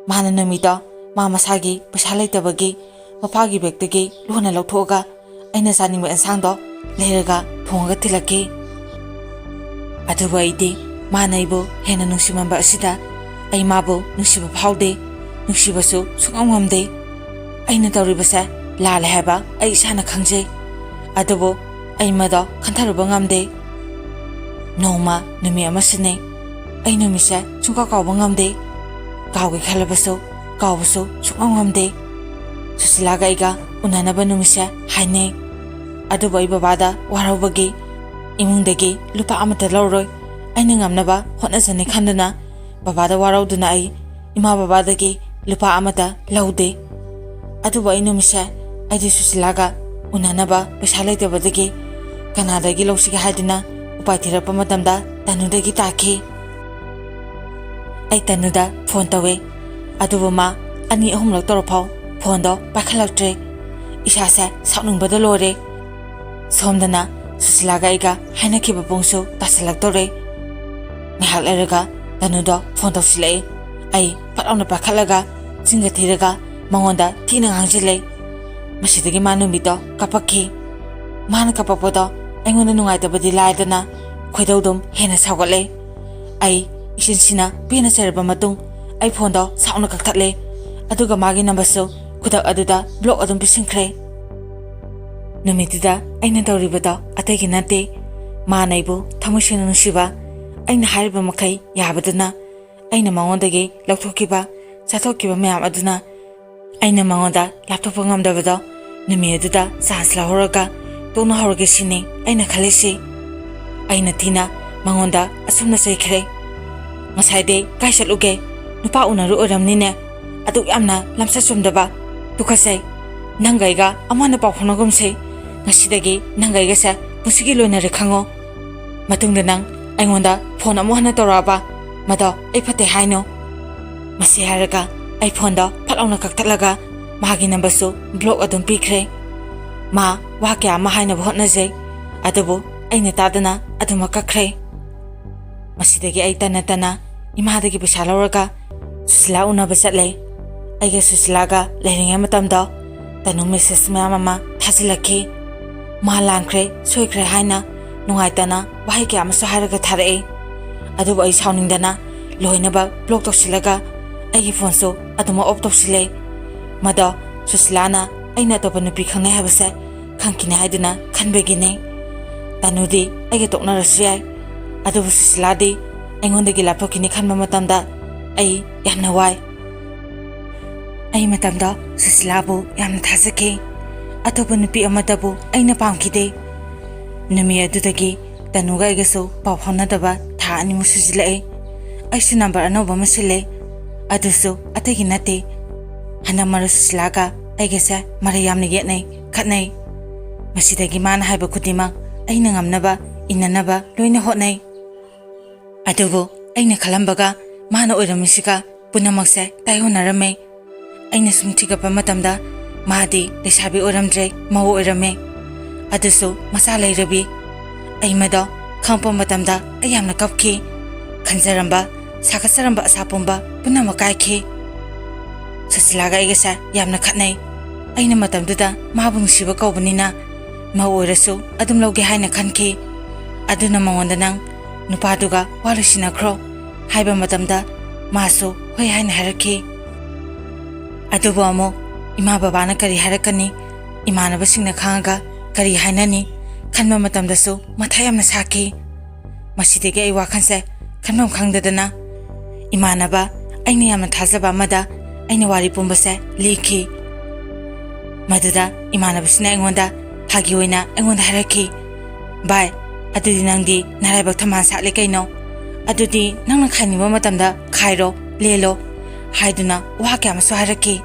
ꯃꯥꯅ ꯅꯨꯃꯤꯠꯇꯣ ꯃꯥ ꯃꯁꯥꯒꯤ ꯄꯩꯁꯥ ꯂꯩꯇꯕꯒꯤ ꯃꯄꯥꯒꯤ ꯕꯦꯛꯇꯒꯤ ꯂꯣꯟꯅ ꯂꯧꯊꯣꯛꯑꯒ ꯑꯩꯅ ꯆꯥꯅꯤꯡꯕ ꯑꯦꯟꯁꯥꯡꯗꯣ ꯂꯩꯔꯒ ꯊꯣꯡꯉꯒ ꯊꯤꯜꯂꯛꯈꯤ꯫ ꯑꯗꯨꯕꯨ ꯑꯩꯗꯤ ꯃꯥꯅ ꯑꯩꯕꯨ ꯍꯦꯟꯅ ꯅꯨꯡꯁꯤꯃꯟꯕ ꯑꯁꯤꯗ ꯑꯩ ꯃꯥꯕꯨ ꯅꯨꯡꯁꯤꯕ ꯐꯥꯎꯗꯦ, ꯅꯨꯡꯁꯤꯕꯁꯨ ꯁꯨꯡꯉꯝ ꯉꯝꯗꯦ꯫ ꯑꯩꯅ ꯇꯧꯔꯤꯕꯁꯦ ꯂꯥꯜꯂꯦ ꯍꯥꯏꯕ ꯑꯩ ꯏꯁꯥꯅ ꯈꯪꯖꯩ, ꯑꯗꯨꯕꯨ ꯑꯩ ꯃꯗꯣ ꯈꯟꯊꯔꯨꯕ ꯉꯝꯗꯦ꯫ ꯅꯣꯡꯃ ꯅꯨꯃꯤꯠ ꯑꯃꯁꯤꯅꯦ, ꯑꯩ ꯅꯨꯃꯤꯠꯁꯦ ꯁꯨꯡꯀꯥꯎ ꯀꯥꯎꯕ ꯉꯝꯗꯦ꯫ ꯀꯥꯎꯒꯦ ꯈꯜꯂꯕꯁꯨ ꯀꯥꯎꯕꯁꯨ ꯁꯨꯡꯉꯝ ꯉꯝꯗꯦ꯫ ꯁꯨꯁꯤꯂꯥꯒ ꯑꯩꯒ ꯎꯅꯅꯕ ꯅꯨꯃꯤꯠꯁꯦ ꯍꯥꯏꯅꯩ꯫ ꯑꯗꯨꯕꯨ ꯑꯩ ꯕꯕꯥꯗ ꯋꯥꯔꯧꯕꯒꯤ ꯏꯃꯨꯡꯗꯒꯤ ꯂꯨꯄꯥ ꯑꯃꯠꯇ ꯂꯧꯔꯣꯏ, ꯑꯩꯅ ꯉꯝꯅꯕ ꯍꯣꯠꯅꯖꯅꯤ ꯈꯟꯗꯨꯅ ꯕꯕꯥꯗ ꯋꯥꯔꯧꯗꯨꯅ ꯑꯩ ꯏꯃꯥ ꯕꯕꯥꯗꯒꯤ ꯂꯨꯄꯥ ꯑꯃꯠꯇ ꯂꯧꯗꯦ꯫ ꯑꯗꯨꯕꯨ ꯑꯩ ꯅꯨꯃꯤꯠꯁꯦ ꯑꯩꯗꯤ ꯁꯨꯁꯤꯂꯥꯒ ꯎꯅꯅꯕ ꯄꯩꯁꯥ ꯂꯩꯇꯕꯗꯒꯤ ꯀꯅꯥꯗꯒꯤ ꯂꯧꯁꯤꯒꯦ ꯍꯥꯏꯗꯨꯅ ꯎꯄꯥꯏ ꯊꯤꯔꯛꯄ ꯃꯇꯝꯗ ꯇꯅꯨꯗꯒꯤ ꯇꯥꯈꯤ꯫ ꯑꯩ ꯇꯅꯨꯗ ꯐꯣꯟ ꯇꯧꯋꯦ, ꯑꯗꯨꯕꯨ ꯃꯥ ꯑꯅꯤ ꯑꯍꯨꯝꯂꯛ ꯇꯧꯔꯐꯥꯎ ꯐꯣꯟꯗꯣ ꯄꯥꯏꯈꯠꯂꯛꯇ꯭ꯔꯦ꯫ ꯏꯁꯥꯁꯦ ꯁꯥꯎꯅꯤꯡꯕꯗ ꯂꯣꯏꯔꯦ꯫ ꯁꯣꯝꯗꯅ ꯁꯨꯁꯤꯂꯥꯒ ꯑꯩꯒ ꯍꯥꯏꯅꯈꯤꯕ ꯄꯨꯡꯁꯨ ꯇꯥꯁꯤꯜꯂꯛꯇꯧꯔꯦ꯫ ꯉꯥꯏꯍꯥꯛ ꯂꯩꯔꯒ ꯇꯅꯨꯗꯣ ꯐꯣꯟ ꯇꯧꯁꯤꯜꯂꯛꯑꯦ꯫ ꯑꯩ ꯐꯠ ꯂꯥꯎꯅ ꯄꯥꯏꯈꯠꯂꯒ ꯆꯤꯟꯒ ꯊꯤꯔꯒ ꯃꯉꯣꯟꯗ ꯊꯤꯅ ꯉꯥꯡꯁꯤꯜꯂꯦ꯫ ꯃꯁꯤꯗꯒꯤ ꯃꯥ ꯅꯨꯃꯤꯠꯇꯣ ꯀꯞꯄꯛꯈꯤ꯫ ꯃꯥꯅ ꯀꯞꯄꯛꯄꯗꯣ ꯑꯩꯉꯣꯟꯗ ꯅꯨꯡꯉꯥꯏꯇꯕꯗꯤ ꯂꯥꯏꯗꯅ ꯈꯣꯏꯗꯧꯗꯨꯝ ꯍꯦꯟꯅ ꯁꯥꯎꯒꯠꯂꯦ꯫ ꯑꯩ ꯏꯆꯤꯟꯁꯤꯅ ꯄꯦꯟꯅ ꯆꯩꯔꯕ ꯃꯇꯨꯡ ꯑꯩ ꯐꯣꯟꯗꯣ ꯁꯥꯎꯅ ꯀꯛꯊꯠꯂꯦ꯫ ꯑꯗꯨꯒ ꯃꯥꯒꯤ ꯅꯝꯕꯔꯁꯨ ꯈꯨꯗꯛ ꯑꯗꯨꯗ ꯕ꯭ꯂꯣꯛ ꯑꯗꯨꯝ ꯄꯤꯁꯤꯟꯈ꯭ꯔꯦ꯫ ꯅꯨꯃꯤꯠꯇꯨꯗ ꯑꯩꯅ ꯇꯧꯔꯤꯕꯗꯣ ꯑꯇꯩꯒꯤ ꯅꯠꯇꯦ꯫ ꯃꯥꯅ ꯑꯩꯕꯨ ꯊꯃꯣꯏ ꯁꯦꯡꯅ ꯅꯨꯡꯁꯤꯕ, ꯑꯩꯅ ꯍꯥꯏꯔꯤꯕ ꯃꯈꯩ ꯌꯥꯕꯗꯨꯅ, ꯑꯩꯅ ꯃꯉꯣꯟꯗꯒꯤ ꯂꯧꯊꯣꯛꯈꯤꯕ, ꯆꯥꯊꯣꯛꯈꯤꯕ ꯃꯌꯥꯝ ꯑꯗꯨꯅ ꯑꯩꯅ ꯃꯉꯣꯟꯗ ꯂꯥꯞꯊꯣꯛꯄ ꯉꯝꯗꯕꯗꯣ, ꯅꯨꯃꯤꯠ ꯑꯗꯨꯗ ꯆꯥꯟꯁ ꯂꯧꯍꯧꯔꯒ ꯇꯣꯛꯅꯍꯧꯔꯒꯦ ꯁꯤꯅꯤ ꯑꯩꯅ ꯈꯜꯂꯤꯁꯤ꯫ ꯑꯩꯅ ꯊꯤꯅ ꯃꯉꯣꯟꯗ ꯑꯁꯨꯝꯅ ꯆꯩꯈ꯭ꯔꯦ꯫ "ꯉꯁꯥꯏꯗꯤ ꯀꯥꯏ ꯆꯠꯂꯨꯒꯦ? ꯅꯨꯄꯥ ꯎꯅꯔꯨ ꯑꯣꯏꯔꯝꯅꯤꯅꯦ꯫ ꯑꯗꯨꯛ ꯌꯥꯝꯅ ꯂꯝꯆꯠ ꯆꯨꯝꯗꯕ꯫ ꯇꯨꯀꯠꯆꯩ꯫ ꯅꯪꯒ ꯑꯩꯒ ꯑꯃꯨꯛ ꯍꯟꯅ ꯄꯥꯎ ꯐꯥꯎꯅꯒꯨꯝꯁꯦ꯫ ꯉꯁꯤꯗꯒꯤ ꯅꯪꯒ ꯑꯩꯒꯁꯦ ꯄꯨꯟꯁꯤꯒꯤ ꯂꯣꯏꯅꯔꯦ ꯈꯪꯉꯣ꯫ ꯃꯇꯨꯡꯗ ꯅꯪ ꯑꯩꯉꯣꯟꯗ ꯐꯣꯟ ꯑꯃꯨꯛ ꯍꯟꯅ ꯇꯧꯔꯛꯑꯕ, ꯃꯗꯣ ꯑꯩ ꯐꯠꯇꯦ ꯍꯥꯏꯅꯣ?" ꯃꯁꯤ ꯍꯥꯏꯔꯒ ꯑꯩ ꯐꯣꯟꯗꯣ ꯐꯠ ꯂꯥꯎꯅ ꯀꯛꯊꯠꯂꯒ ꯃꯥꯒꯤ ꯅꯝꯕꯔꯁꯨ ꯕ꯭ꯂꯣꯛ ꯑꯗꯨꯝ ꯄꯤꯈ꯭ꯔꯦ꯫ ꯃꯥ ꯋꯥ ꯀꯌꯥ ꯑꯃ ꯍꯥꯏꯅꯕ ꯍꯣꯠꯅꯖꯩ, ꯑꯗꯨꯕꯨ ꯑꯩꯅ ꯇꯥꯗꯅ ꯑꯗꯨꯃꯛ ꯀꯛꯈ꯭ꯔꯦ꯫ ꯃꯁꯤꯗꯒꯤ ꯑꯩ ꯇꯟꯅ ꯇꯟꯅ ꯏꯃꯥꯗꯒꯤ ꯄꯩꯁꯥ ꯂꯧꯔꯒ ꯁꯨꯁꯤꯂꯥ ꯎꯅꯕ ꯆꯠꯂꯦ꯫ ꯑꯩꯒ ꯁꯨꯁꯤꯂꯥꯒ ꯂꯩꯔꯤꯉꯩ ꯃꯇꯝꯗꯣ ꯇꯅꯨ ꯃꯦꯁꯦꯖ ꯃꯌꯥꯝ ꯑꯃ ꯊꯥꯖꯤꯜꯂꯛꯈꯤ꯫ ꯃꯥ ꯂꯥꯟꯈ꯭ꯔꯦ, ꯁꯣꯏꯈ꯭ꯔꯦ ꯍꯥꯏꯅ ꯅꯨꯡꯉꯥꯏꯇꯅ ꯋꯥꯍꯩ ꯀꯌꯥ ꯑꯃꯁꯨ ꯍꯥꯏꯔꯒ ꯊꯥꯔꯛꯑꯦ꯫ ꯑꯗꯨꯕꯨ ꯑꯩ ꯁꯥꯎꯅꯤꯡꯗꯅ ꯂꯣꯏꯅꯕ ꯕ꯭ꯂꯣꯛ ꯇꯧꯁꯤꯜꯂꯒ ꯑꯩꯒꯤ ꯐꯣꯟꯁꯨ ꯑꯗꯨꯃꯛ ꯑꯣꯐ ꯇꯧꯁꯤꯜꯂꯦ꯫ ꯃꯗꯣ ꯁꯨꯁꯤꯂꯥꯅ ꯑꯩꯅ ꯑꯇꯣꯞꯄ ꯅꯨꯄꯤ ꯈꯪꯅꯩ ꯍꯥꯏꯕꯁꯦ ꯈꯪꯈꯤꯅꯤ ꯍꯥꯏꯗꯨꯅ ꯈꯟꯕꯒꯤꯅꯤ꯫ ꯇꯅꯨꯗꯤ ꯑꯩꯒ ꯇꯣꯛꯅꯔꯁꯨ ꯌꯥꯏ, ꯑꯗꯨꯕꯨ ꯁꯨꯁꯤꯂꯥꯗꯤ ꯑꯩꯉꯣꯟꯗꯒꯤ ꯂꯥꯞꯊꯣꯛꯈꯤꯅꯤ ꯈꯟꯕ ꯃꯇꯝꯗ ꯑꯩ ꯌꯥꯝꯅ ꯋꯥꯏ꯫ ꯑꯩ ꯃꯇꯝꯗ ꯁꯨꯁꯤꯂꯥꯕꯨ ꯌꯥꯝꯅ ꯊꯥꯖꯈꯤ꯫ ꯑꯇꯣꯞꯄ ꯅꯨꯄꯤ ꯑꯃꯠꯇꯕꯨ ꯑꯩꯅ ꯄꯥꯝꯈꯤꯗꯦ꯫ ꯅꯨꯃꯤꯠ ꯑꯗꯨꯗꯒꯤ ꯇꯅꯨꯒ ꯑꯩꯒꯁꯨ ꯄꯥꯎ ꯐꯥꯎꯅꯗꯕ ꯊꯥ ꯑꯅꯤꯃꯨꯛ ꯁꯨꯖꯤꯜꯂꯛꯑꯦ꯫ ꯑꯩꯁꯨ ꯅꯝꯕꯔ ꯑꯅꯧꯕ ꯑꯃ ꯁꯤꯜꯂꯦ꯫ ꯑꯗꯨꯁꯨ ꯑꯇꯩꯒꯤ ꯅꯠꯇꯦ, ꯍꯟꯗꯛ ꯃꯔꯛ ꯁꯨꯁꯤꯂꯥꯒ ꯑꯩꯒꯁꯦ ꯃꯔꯩ ꯌꯥꯝꯅ ꯌꯦꯠꯅꯩ, ꯈꯠꯅꯩ꯫ ꯃꯁꯤꯗꯒꯤ ꯃꯥꯅ ꯍꯥꯏꯕ ꯈꯨꯗꯤꯡꯃꯛ ꯑꯩꯅ ꯉꯝꯅꯕ, ꯏꯟꯅꯅꯕ ꯂꯣꯏꯅ ꯍꯣꯠꯅꯩ꯫ ꯑꯗꯨꯕꯨ ꯑꯩꯅ ꯈꯜꯂꯝꯕꯒ ꯃꯥꯅ ꯑꯣꯏꯔꯝꯃꯤꯁꯤꯒ ꯄꯨꯝꯅꯃꯛꯁꯦ ꯇꯥꯏꯑꯣꯟꯅꯔꯝꯃꯦ꯫ ꯑꯩꯅ ꯁꯨꯝ ꯊꯤꯒꯠꯄ ꯃꯇꯝꯗ ꯃꯥꯗꯤ ꯂꯩꯁꯥꯕꯤ ꯑꯣꯏꯔꯝꯗ꯭ꯔꯦ, ꯃꯧ ꯑꯣꯏꯔꯝꯃꯦ꯫ ꯑꯗꯨꯁꯨ ꯃꯆꯥ ꯂꯩꯔꯕꯤ꯫ ꯑꯩ ꯃꯗꯣ ꯈꯪꯉꯛꯄ ꯃꯇꯝꯗ ꯑꯩ ꯌꯥꯝꯅ ꯀꯞꯈꯤ꯫ ꯈꯟꯖꯔꯝꯕ, ꯁꯥꯒꯠꯆꯔꯝꯕ ꯑꯁꯥ ꯄꯨꯝꯕ ꯄꯨꯝꯅꯃꯛ ꯀꯥꯏꯈꯤ꯫ ꯁꯨꯁꯤꯂꯥꯒ ꯑꯩꯒꯁꯦ ꯌꯥꯝꯅ ꯈꯠꯅꯩ꯫ ꯑꯩꯅ ꯃꯇꯝꯗꯨꯗ ꯃꯥꯕꯨ ꯅꯨꯡꯁꯤꯕ ꯀꯧꯕꯅꯤꯅ ꯃꯧ ꯑꯣꯏꯔꯁꯨ ꯑꯗꯨꯝ ꯂꯧꯒꯦ ꯍꯥꯏꯅ ꯈꯟꯈꯤ꯫ ꯑꯗꯨꯅ ꯃꯉꯣꯟꯗ "ꯅꯪ ꯅꯨꯄꯥꯗꯨꯒ ꯋꯥ ꯂꯣꯏꯁꯤꯟꯅꯈ꯭ꯔꯣ" ꯍꯥꯏꯕ ꯃꯇꯝꯗ ꯃꯥꯁꯨ ꯍꯣꯏ ꯍꯥꯏꯅ ꯍꯥꯏꯔꯛꯈꯤ꯫ ꯑꯗꯨꯕꯨ ꯑꯃꯨꯛ ꯏꯃꯥ ꯕꯕꯥꯅ ꯀꯔꯤ ꯍꯥꯏꯔꯛꯀꯅꯤ, ꯏꯃꯥꯟꯅꯕꯁꯤꯡꯅ ꯈꯪꯉꯒ ꯀꯔꯤ ꯍꯥꯏꯅꯅꯤ ꯈꯟꯕ ꯃꯇꯝꯗꯁꯨ ꯃꯊꯥ ꯌꯥꯝꯅ ꯁꯥꯈꯤ꯫ ꯃꯁꯤꯗꯒꯤ ꯑꯩ ꯋꯥꯈꯜꯁꯦ ꯈꯟꯐꯝ ꯈꯪꯗꯗꯅ ꯏꯃꯥꯟꯅꯕ, ꯑꯩꯅ ꯌꯥꯝꯅ ꯊꯥꯖꯕ ꯑꯃꯗ ꯑꯩꯅ ꯋꯥꯔꯤ ꯄꯨꯝꯕꯁꯦ ꯂꯤꯈꯤ꯫ ꯃꯗꯨꯗ ꯏꯃꯥꯟꯅꯕꯁꯤꯅ ꯑꯩꯉꯣꯟꯗ ꯐꯥꯒꯤ ꯑꯣꯏꯅ ꯑꯩꯉꯣꯟꯗ ꯍꯥꯏꯔꯛꯈꯤ, "ꯚꯥꯏ, ꯑꯗꯨꯗꯤ ꯅꯪꯗꯤ ꯅꯔꯥꯏꯕꯛ ꯊꯝꯕꯥꯜ ꯁꯥꯠꯂꯦ ꯀꯩꯅꯣ꯫ ꯑꯗꯨꯗꯤ ꯅꯪꯅ ꯈꯥꯏꯅꯤꯡꯕ ꯃꯇꯝꯗ ꯈꯥꯏꯔꯣ, ꯂꯦꯜꯂꯣ" ꯍꯥꯏꯗꯨꯅ ꯋꯥ ꯀꯌꯥ ꯑꯃꯁꯨ ꯍꯥꯏꯔꯛꯈꯤ꯫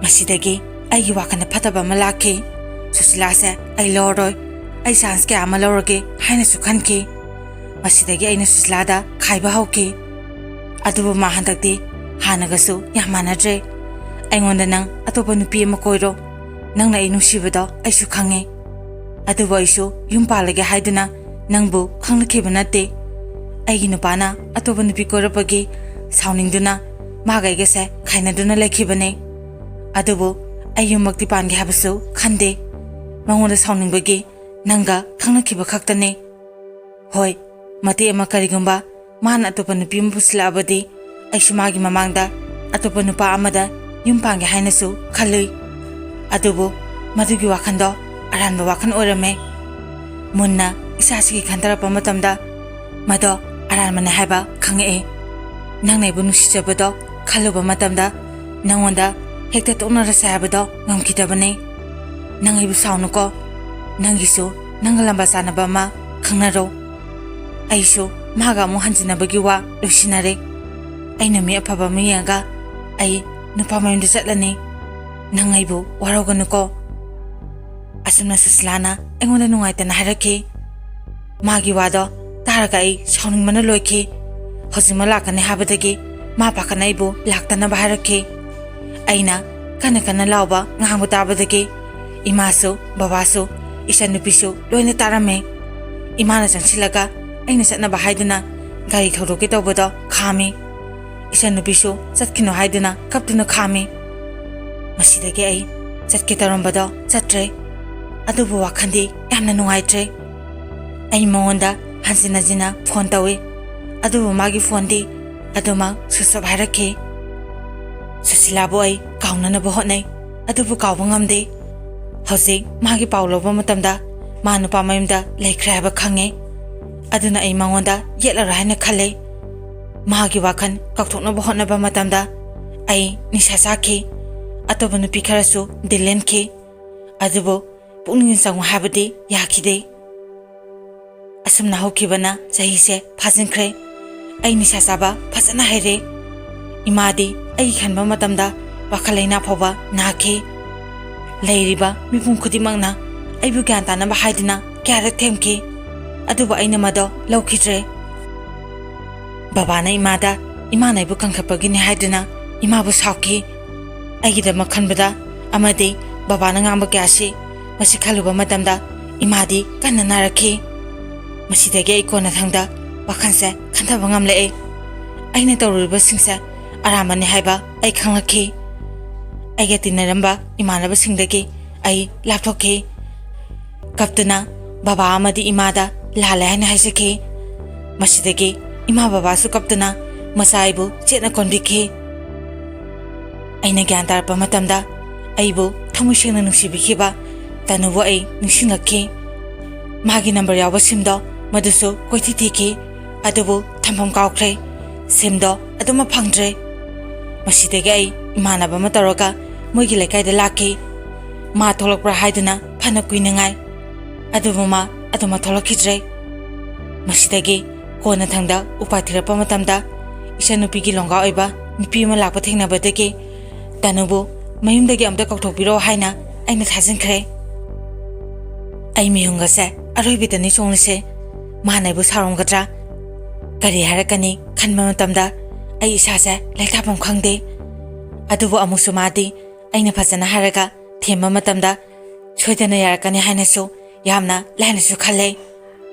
ꯃꯁꯤꯗꯒꯤ ꯑꯩꯒꯤ ꯋꯥꯈꯜꯗ ꯐꯠꯇꯕ ꯑꯃ ꯂꯥꯛꯈꯤ꯫ ꯁꯨꯁꯤꯂꯥꯁꯦ ꯑꯩ ꯂꯧꯔꯔꯣꯏ, ꯑꯩ ꯆꯥꯟꯁ ꯀꯌꯥ ꯑꯃ ꯂꯧꯔꯒꯦ ꯍꯥꯏꯅꯁꯨ ꯈꯟꯈꯤ꯫ ꯃꯁꯤꯗꯒꯤ ꯑꯩꯅ ꯁꯨꯁꯤꯂꯥꯗ ꯈꯥꯏꯕ ꯍꯧꯈꯤ꯫ ꯑꯗꯨꯕꯨ ꯃꯥ ꯍꯟꯗꯛꯇꯤ ꯍꯥꯟꯅꯒꯁꯨ ꯌꯥꯝ ꯃꯥꯟꯅꯗ꯭ꯔꯦ꯫ ꯑꯩꯉꯣꯟꯗ "ꯅꯪ ꯑꯇꯣꯞꯄ ꯅꯨꯄꯤ ꯑꯃ ꯀꯣꯏꯔꯣ, ꯅꯪꯅ ꯑꯩ ꯅꯨꯡꯁꯤꯕꯗꯣ ꯑꯩꯁꯨ ꯈꯪꯉꯦ꯫ ꯑꯗꯨꯕꯨ ꯑꯩꯁꯨ ꯌꯨꯝ ꯄꯥꯜꯂꯒꯦ ꯍꯥꯏꯗꯨꯅ ꯅꯪꯕꯨ ꯈꯪꯂꯛꯈꯤꯕ ꯅꯠꯇꯦ꯫ ꯑꯩꯒꯤ ꯅꯨꯄꯥꯅ ꯑꯇꯣꯞꯄ ꯅꯨꯄꯤ ꯀꯣꯏꯔꯛꯄꯒꯤ ꯁꯥꯎꯅꯤꯡꯗꯨꯅ ꯃꯥꯒ ꯑꯩꯒꯁꯦ ꯈꯥꯏꯅꯗꯨꯅ ꯂꯩꯈꯤꯕꯅꯦ꯫ ꯑꯗꯨꯕꯨ ꯑꯩ ꯌꯨꯝꯃꯛꯇꯤ ꯄꯥꯟꯒꯦ ꯍꯥꯏꯕꯁꯨ ꯈꯟꯗꯦ꯫ ꯃꯉꯣꯟꯗ ꯁꯥꯎꯅꯤꯡꯕꯒꯤ ꯅꯪꯒ ꯈꯪꯅꯈꯤꯕ ꯈꯛꯇꯅꯦ꯫ ꯍꯣꯏ, ꯃꯇꯦꯛ ꯑꯃ ꯀꯔꯤꯒꯨꯝꯕ ꯃꯥꯅ ꯑꯇꯣꯞꯄ ꯅꯨꯄꯤ ꯑꯃ ꯄꯨꯁꯤꯜꯂꯛꯑꯕꯗꯤ ꯑꯩꯁꯨ ꯃꯥꯒꯤ ꯃꯃꯥꯡꯗ ꯑꯇꯣꯞꯄ ꯅꯨꯄꯥ ꯑꯃꯗ ꯌꯨꯝ ꯄꯥꯟꯒꯦ ꯍꯥꯏꯅꯁꯨ ꯈꯜꯂꯨꯏ꯫ ꯑꯗꯨꯕꯨ ꯃꯗꯨꯒꯤ ꯋꯥꯈꯜꯗꯣ ꯑꯔꯥꯟꯕ ꯋꯥꯈꯜ ꯑꯣꯏꯔꯝꯃꯦ꯫ ꯃꯨꯟꯅ ꯏꯁꯥꯁꯤꯒꯤ ꯈꯟꯊꯔꯛꯄ ꯃꯇꯝꯗ ꯃꯗꯣ ꯑꯔꯥꯟꯕꯅꯦ ꯍꯥꯏꯕ ꯈꯪꯉꯛꯑꯦ꯫ ꯅꯪꯅ ꯑꯩꯕꯨ ꯅꯨꯡꯁꯤꯖꯕꯗꯣ ꯈꯜꯂꯨꯕ ꯃꯇꯝꯗ ꯅꯪꯉꯣꯟꯗ ꯍꯦꯛꯇ ꯇꯣꯛꯅꯔꯁꯦ ꯍꯥꯏꯕꯗꯣ ꯉꯝꯈꯤꯗꯕꯅꯦ꯫ ꯅꯪ ꯑꯩꯕꯨ ꯁꯥꯎꯅꯨꯀꯣ꯫ ꯅꯪꯒꯤꯁꯨ ꯅꯪꯒ ꯂꯝꯕꯥ ꯆꯥꯟꯅꯕ ꯑꯃ ꯈꯪꯅꯔꯣ꯫ ꯑꯩꯁꯨ ꯃꯥꯒ ꯑꯃꯨꯛ ꯍꯟꯖꯤꯟꯅꯕꯒꯤ ꯋꯥ ꯂꯣꯏꯁꯤꯟꯅꯔꯦ꯫ ꯑꯩꯅ ꯃꯤ ꯑꯐꯕ ꯑꯃ ꯌꯦꯡꯉꯒ ꯑꯩ ꯅꯨꯄꯥ ꯃꯌꯨꯝꯗ ꯆꯠꯂꯅꯤ꯫ ꯅꯪ ꯑꯩꯕꯨ ꯋꯥꯔꯧꯒꯅꯨꯀꯣ꯫ ꯑꯁꯨꯝꯅ ꯁꯨꯁꯤꯂꯥꯅ ꯑꯩꯉꯣꯟꯗ ꯅꯨꯡꯉꯥꯏꯇꯅ ꯍꯥꯏꯔꯛꯈꯤ꯫ ꯃꯥꯒꯤ ꯋꯥꯗꯣ ꯇꯥꯔꯒ ꯑꯩ ꯁꯥꯎꯅꯤꯡꯕꯅ ꯂꯣꯏꯈꯤ꯫ ꯍꯧꯖꯤꯛꯃꯛ ꯂꯥꯛꯀꯅꯤ ꯍꯥꯏꯕꯗꯒꯤ ꯃꯥ ꯄꯥꯈꯠꯅ ꯑꯩꯕꯨ ꯂꯥꯛꯇꯅꯕ ꯍꯥꯏꯔꯛꯈꯤ꯫ ꯑꯩꯅ ꯀꯟꯅ ꯀꯟꯅ ꯂꯥꯎꯕ ꯉꯥꯡꯕ ꯇꯥꯕꯗꯒꯤ ꯏꯃꯥꯁꯨ, ꯕꯕꯥꯁꯨ, ꯏꯆꯟꯅꯨꯄꯤꯁꯨ ꯂꯣꯏꯅ ꯇꯥꯔꯝꯃꯦ꯫ ꯏꯃꯥꯅ ꯆꯪꯁꯤꯜꯂꯒ ꯑꯩꯅ ꯆꯠꯅꯕ ꯍꯥꯏꯗꯨꯅ ꯒꯥꯔꯤ ꯊꯧꯗꯣꯛꯀꯦ ꯇꯧꯕꯗꯣ ꯈꯥꯝꯃꯤ꯫ ꯏꯆꯟꯅꯨꯄꯤꯁꯨ ꯆꯠꯈꯤꯅꯨ ꯍꯥꯏꯗꯨꯅ ꯀꯞꯇꯨꯅ ꯈꯥꯝꯃꯤ꯫ ꯃꯁꯤꯗꯒꯤ ꯑꯩ ꯆꯠꯀꯦ ꯇꯧꯔꯝꯕꯗꯣ ꯆꯠꯇ꯭ꯔꯦ꯫ ꯑꯗꯨꯕꯨ ꯋꯥꯈꯜꯗꯤ ꯌꯥꯝꯅ ꯅꯨꯡꯉꯥꯏꯇ꯭ꯔꯦ꯫ ꯑꯩ ꯃꯉꯣꯟꯗ ꯍꯟꯖꯤꯟ ꯍꯟꯖꯤꯟꯅ ꯐꯣꯟ ꯇꯧꯏ, ꯑꯗꯨꯕꯨ ꯃꯥꯒꯤ ꯐꯣꯟꯗꯤ ꯑꯗꯨꯃꯛ ꯁꯨꯁꯞ ꯍꯥꯏꯔꯛꯈꯤ꯫ ꯁꯨꯁꯤꯂꯥꯕꯨ ꯑꯩ ꯀꯥꯎꯅꯅꯕ ꯍꯣꯠꯅꯩ, ꯑꯗꯨꯕꯨ ꯀꯥꯎꯕ ꯉꯝꯗꯦ꯫ ꯍꯧꯖꯤꯛ ꯃꯥꯒꯤ ꯄꯥꯎ ꯂꯧꯕ ꯃꯇꯝꯗ ꯃꯥ ꯅꯨꯄꯥ ꯃꯌꯨꯝꯗ ꯂꯩꯈ꯭ꯔꯦ ꯍꯥꯏꯕ ꯈꯪꯉꯦ꯫ ꯑꯗꯨꯅ ꯑꯩ ꯃꯉꯣꯟꯗ ꯌꯦꯠꯂꯔꯣꯏ ꯍꯥꯏꯅ ꯈꯜꯂꯦ꯫ ꯃꯥꯒꯤ ꯋꯥꯈꯜ ꯀꯥꯎꯊꯣꯛꯅꯕ ꯍꯣꯠꯅꯕ ꯃꯇꯝꯗ ꯑꯩ ꯅꯤꯁꯥ ꯆꯥꯈꯤ꯫ ꯑꯇꯣꯞꯄ ꯅꯨꯄꯤ ꯈꯔꯁꯨ ꯗꯤꯜ ꯂꯦꯟꯈꯤ꯫ ꯑꯗꯨꯕꯨ ꯄꯨꯛꯅꯤꯡ ꯆꯪꯉꯨ ꯍꯥꯏꯕꯗꯤ ꯌꯥꯈꯤꯗꯦ꯫ ꯑꯁꯨꯝꯅ ꯍꯧꯈꯤꯕꯅ ꯆꯍꯤꯁꯦ ꯐꯥꯖꯤꯟꯈ꯭ꯔꯦ꯫ ꯑꯩ ꯅꯤꯁꯥ ꯆꯥꯕ ꯐꯖꯅ ꯍꯩꯔꯦ꯫ ꯏꯃꯥꯗꯤ ꯑꯩꯒꯤ ꯈꯟꯕ ꯃꯇꯝꯗ ꯋꯥꯈꯜ ꯂꯩꯅꯥ ꯐꯥꯎꯕ ꯅꯥꯈꯤ꯫ ꯂꯩꯔꯤꯕ ꯃꯤꯄꯨꯝ ꯈꯨꯗꯤꯡꯃꯛꯅ ꯑꯩꯕꯨ ꯒ꯭ꯌꯥꯟ ꯇꯥꯅꯕ ꯍꯥꯏꯗꯨꯅ ꯀꯌꯥꯔꯛ ꯊꯦꯝꯈꯤ, ꯑꯗꯨꯕꯨ ꯑꯩꯅ ꯃꯗꯣ ꯂꯧꯈꯤꯗ꯭ꯔꯦ꯫ ꯕꯕꯥꯅ ꯏꯃꯥꯗ ꯏꯃꯥꯅ ꯑꯩꯕꯨ ꯀꯟꯈꯠꯄꯒꯤꯅꯤ ꯍꯥꯏꯗꯨꯅ ꯏꯃꯥꯕꯨ ꯁꯥꯎꯈꯤ꯫ ꯑꯩꯒꯤꯗꯃꯛ ꯈꯟꯕꯗ ꯑꯃꯗꯤ ꯕꯕꯥꯅ ꯉꯥꯡꯕ ꯀꯌꯥꯁꯤ ꯃꯁꯤ ꯈꯜꯂꯨꯕ ꯃꯇꯝꯗ ꯏꯃꯥꯗꯤ ꯀꯟꯅ ꯅꯥꯔꯛꯈꯤ꯫ ꯃꯁꯤꯗꯒꯤ ꯑꯩ ꯀꯣꯟꯅꯊꯪꯗ ꯋꯥꯈꯜꯁꯦ ꯈꯟꯊꯕ ꯉꯝꯂꯛꯑꯦ꯫ ꯑꯩꯅ ꯇꯧꯔꯨꯔꯤꯕꯁꯤꯡꯁꯦ ꯑꯔꯥꯟꯕꯅꯤ ꯍꯥꯏꯕ ꯑꯩ ꯈꯪꯂꯛꯈꯤ꯫ ꯑꯩꯒ ꯇꯤꯟꯅꯔꯝꯕ ꯏꯃꯥꯟꯅꯕꯁꯤꯡꯗꯒꯤ ꯑꯩ ꯂꯥꯞꯊꯣꯛꯈꯤ꯫ ꯀꯞꯇꯨꯅ ꯕꯕꯥ ꯑꯃꯗꯤ ꯏꯃꯥꯗ ꯂꯥꯜꯂꯦ ꯍꯥꯏꯅ ꯍꯥꯏꯖꯈꯤ꯫ ꯃꯁꯤꯗꯒꯤ ꯏꯃꯥ ꯕꯕꯥꯁꯨ ꯀꯞꯇꯨꯅ ꯃꯆꯥ ꯑꯩꯕꯨ ꯆꯦꯠꯅ ꯀꯣꯟꯕꯤꯈꯤ꯫ ꯑꯩꯅ ꯒ꯭ꯌꯥꯟ ꯇꯥꯔꯛꯄ ꯃꯇꯝꯗ ꯑꯩꯕꯨ ꯊꯃꯣꯏ ꯁꯦꯡꯅ ꯅꯨꯡꯁꯤꯕꯤꯈꯤꯕ ꯇꯅꯨꯕꯨ ꯑꯩ ꯅꯤꯡꯁꯤꯡꯂꯛꯈꯤ꯫ ꯃꯥꯒꯤ ꯅꯝꯕꯔ ꯌꯥꯎꯕ ꯁꯤꯝꯗꯣ ꯃꯗꯨꯁꯨ ꯀꯣꯏꯊꯤ ꯊꯤꯈꯤ, ꯑꯗꯨꯕꯨ ꯊꯝꯐꯝ ꯀꯥꯎꯈ꯭ꯔꯦ꯫ ꯁꯤꯝꯗꯣ ꯑꯗꯨꯃꯛ ꯐꯪꯗ꯭ꯔꯦ꯫ ꯃꯁꯤꯗꯒꯤ ꯑꯩ ꯏꯃꯥꯟꯅꯕ ꯑꯃ ꯇꯧꯔꯒ ꯃꯣꯏꯒꯤ ꯂꯩꯀꯥꯏꯗ ꯂꯥꯛꯈꯤ꯫ ꯃꯥ ꯊꯣꯛꯂꯛꯄ꯭ꯔꯥ ꯍꯥꯏꯗꯨꯅ ꯐꯅ ꯀꯨꯏꯅ ꯉꯥꯏ, ꯑꯗꯨꯕꯨ ꯃꯥ ꯑꯗꯨꯃꯛ ꯊꯣꯛꯂꯛꯈꯤꯗ꯭ꯔꯦ꯫ ꯃꯁꯤꯗꯒꯤ ꯀꯣꯟꯅꯊꯪꯗ ꯎꯄꯥꯏ ꯊꯤꯔꯛꯄ ꯃꯇꯝꯗ ꯏꯆꯟꯅꯨꯄꯤꯒꯤ ꯂꯣꯡꯒꯥ ꯑꯣꯏꯕ ꯅꯨꯄꯤ ꯑꯃ ꯂꯥꯛꯄ ꯊꯦꯡꯅꯕꯗꯒꯤ ꯇꯅꯨꯕꯨ ꯃꯌꯨꯝꯗꯒꯤ ꯑꯝꯇ ꯀꯧꯊꯣꯛꯄꯤꯔꯛꯑꯣ ꯍꯥꯏꯅ ꯑꯩꯅ ꯊꯥꯖꯤꯟꯈ꯭ꯔꯦ꯫ ꯑꯩ ꯃꯤꯍꯨꯟꯒꯁꯦ ꯑꯔꯣꯏꯕꯤꯗꯅꯤ ꯆꯣꯡꯂꯤꯁꯦ꯫ ꯃꯥꯅ ꯑꯩꯕꯨ ꯁꯥꯎꯔꯝꯒꯗ꯭ꯔꯥ? ꯀꯔꯤ ꯍꯥꯏꯔꯛꯀꯅꯤ ꯈꯟꯕ ꯃꯇꯝꯗ ꯑꯩ ꯏꯁꯥꯁꯦ ꯂꯩꯇꯥꯐꯝ ꯈꯪꯗꯦ꯫ ꯑꯗꯨꯕꯨ ꯑꯃꯨꯛꯁꯨ ꯃꯥꯗꯤ ꯑꯩꯅ ꯐꯖꯅ ꯍꯥꯏꯔꯒ ꯊꯦꯝꯕ ꯃꯇꯝꯗ ꯁꯣꯏꯗꯅ ꯌꯥꯔꯛꯀꯅꯤ ꯍꯥꯏꯅꯁꯨ ꯌꯥꯝꯅ ꯂꯥꯏꯅꯁꯨ ꯈꯜꯂꯦ꯫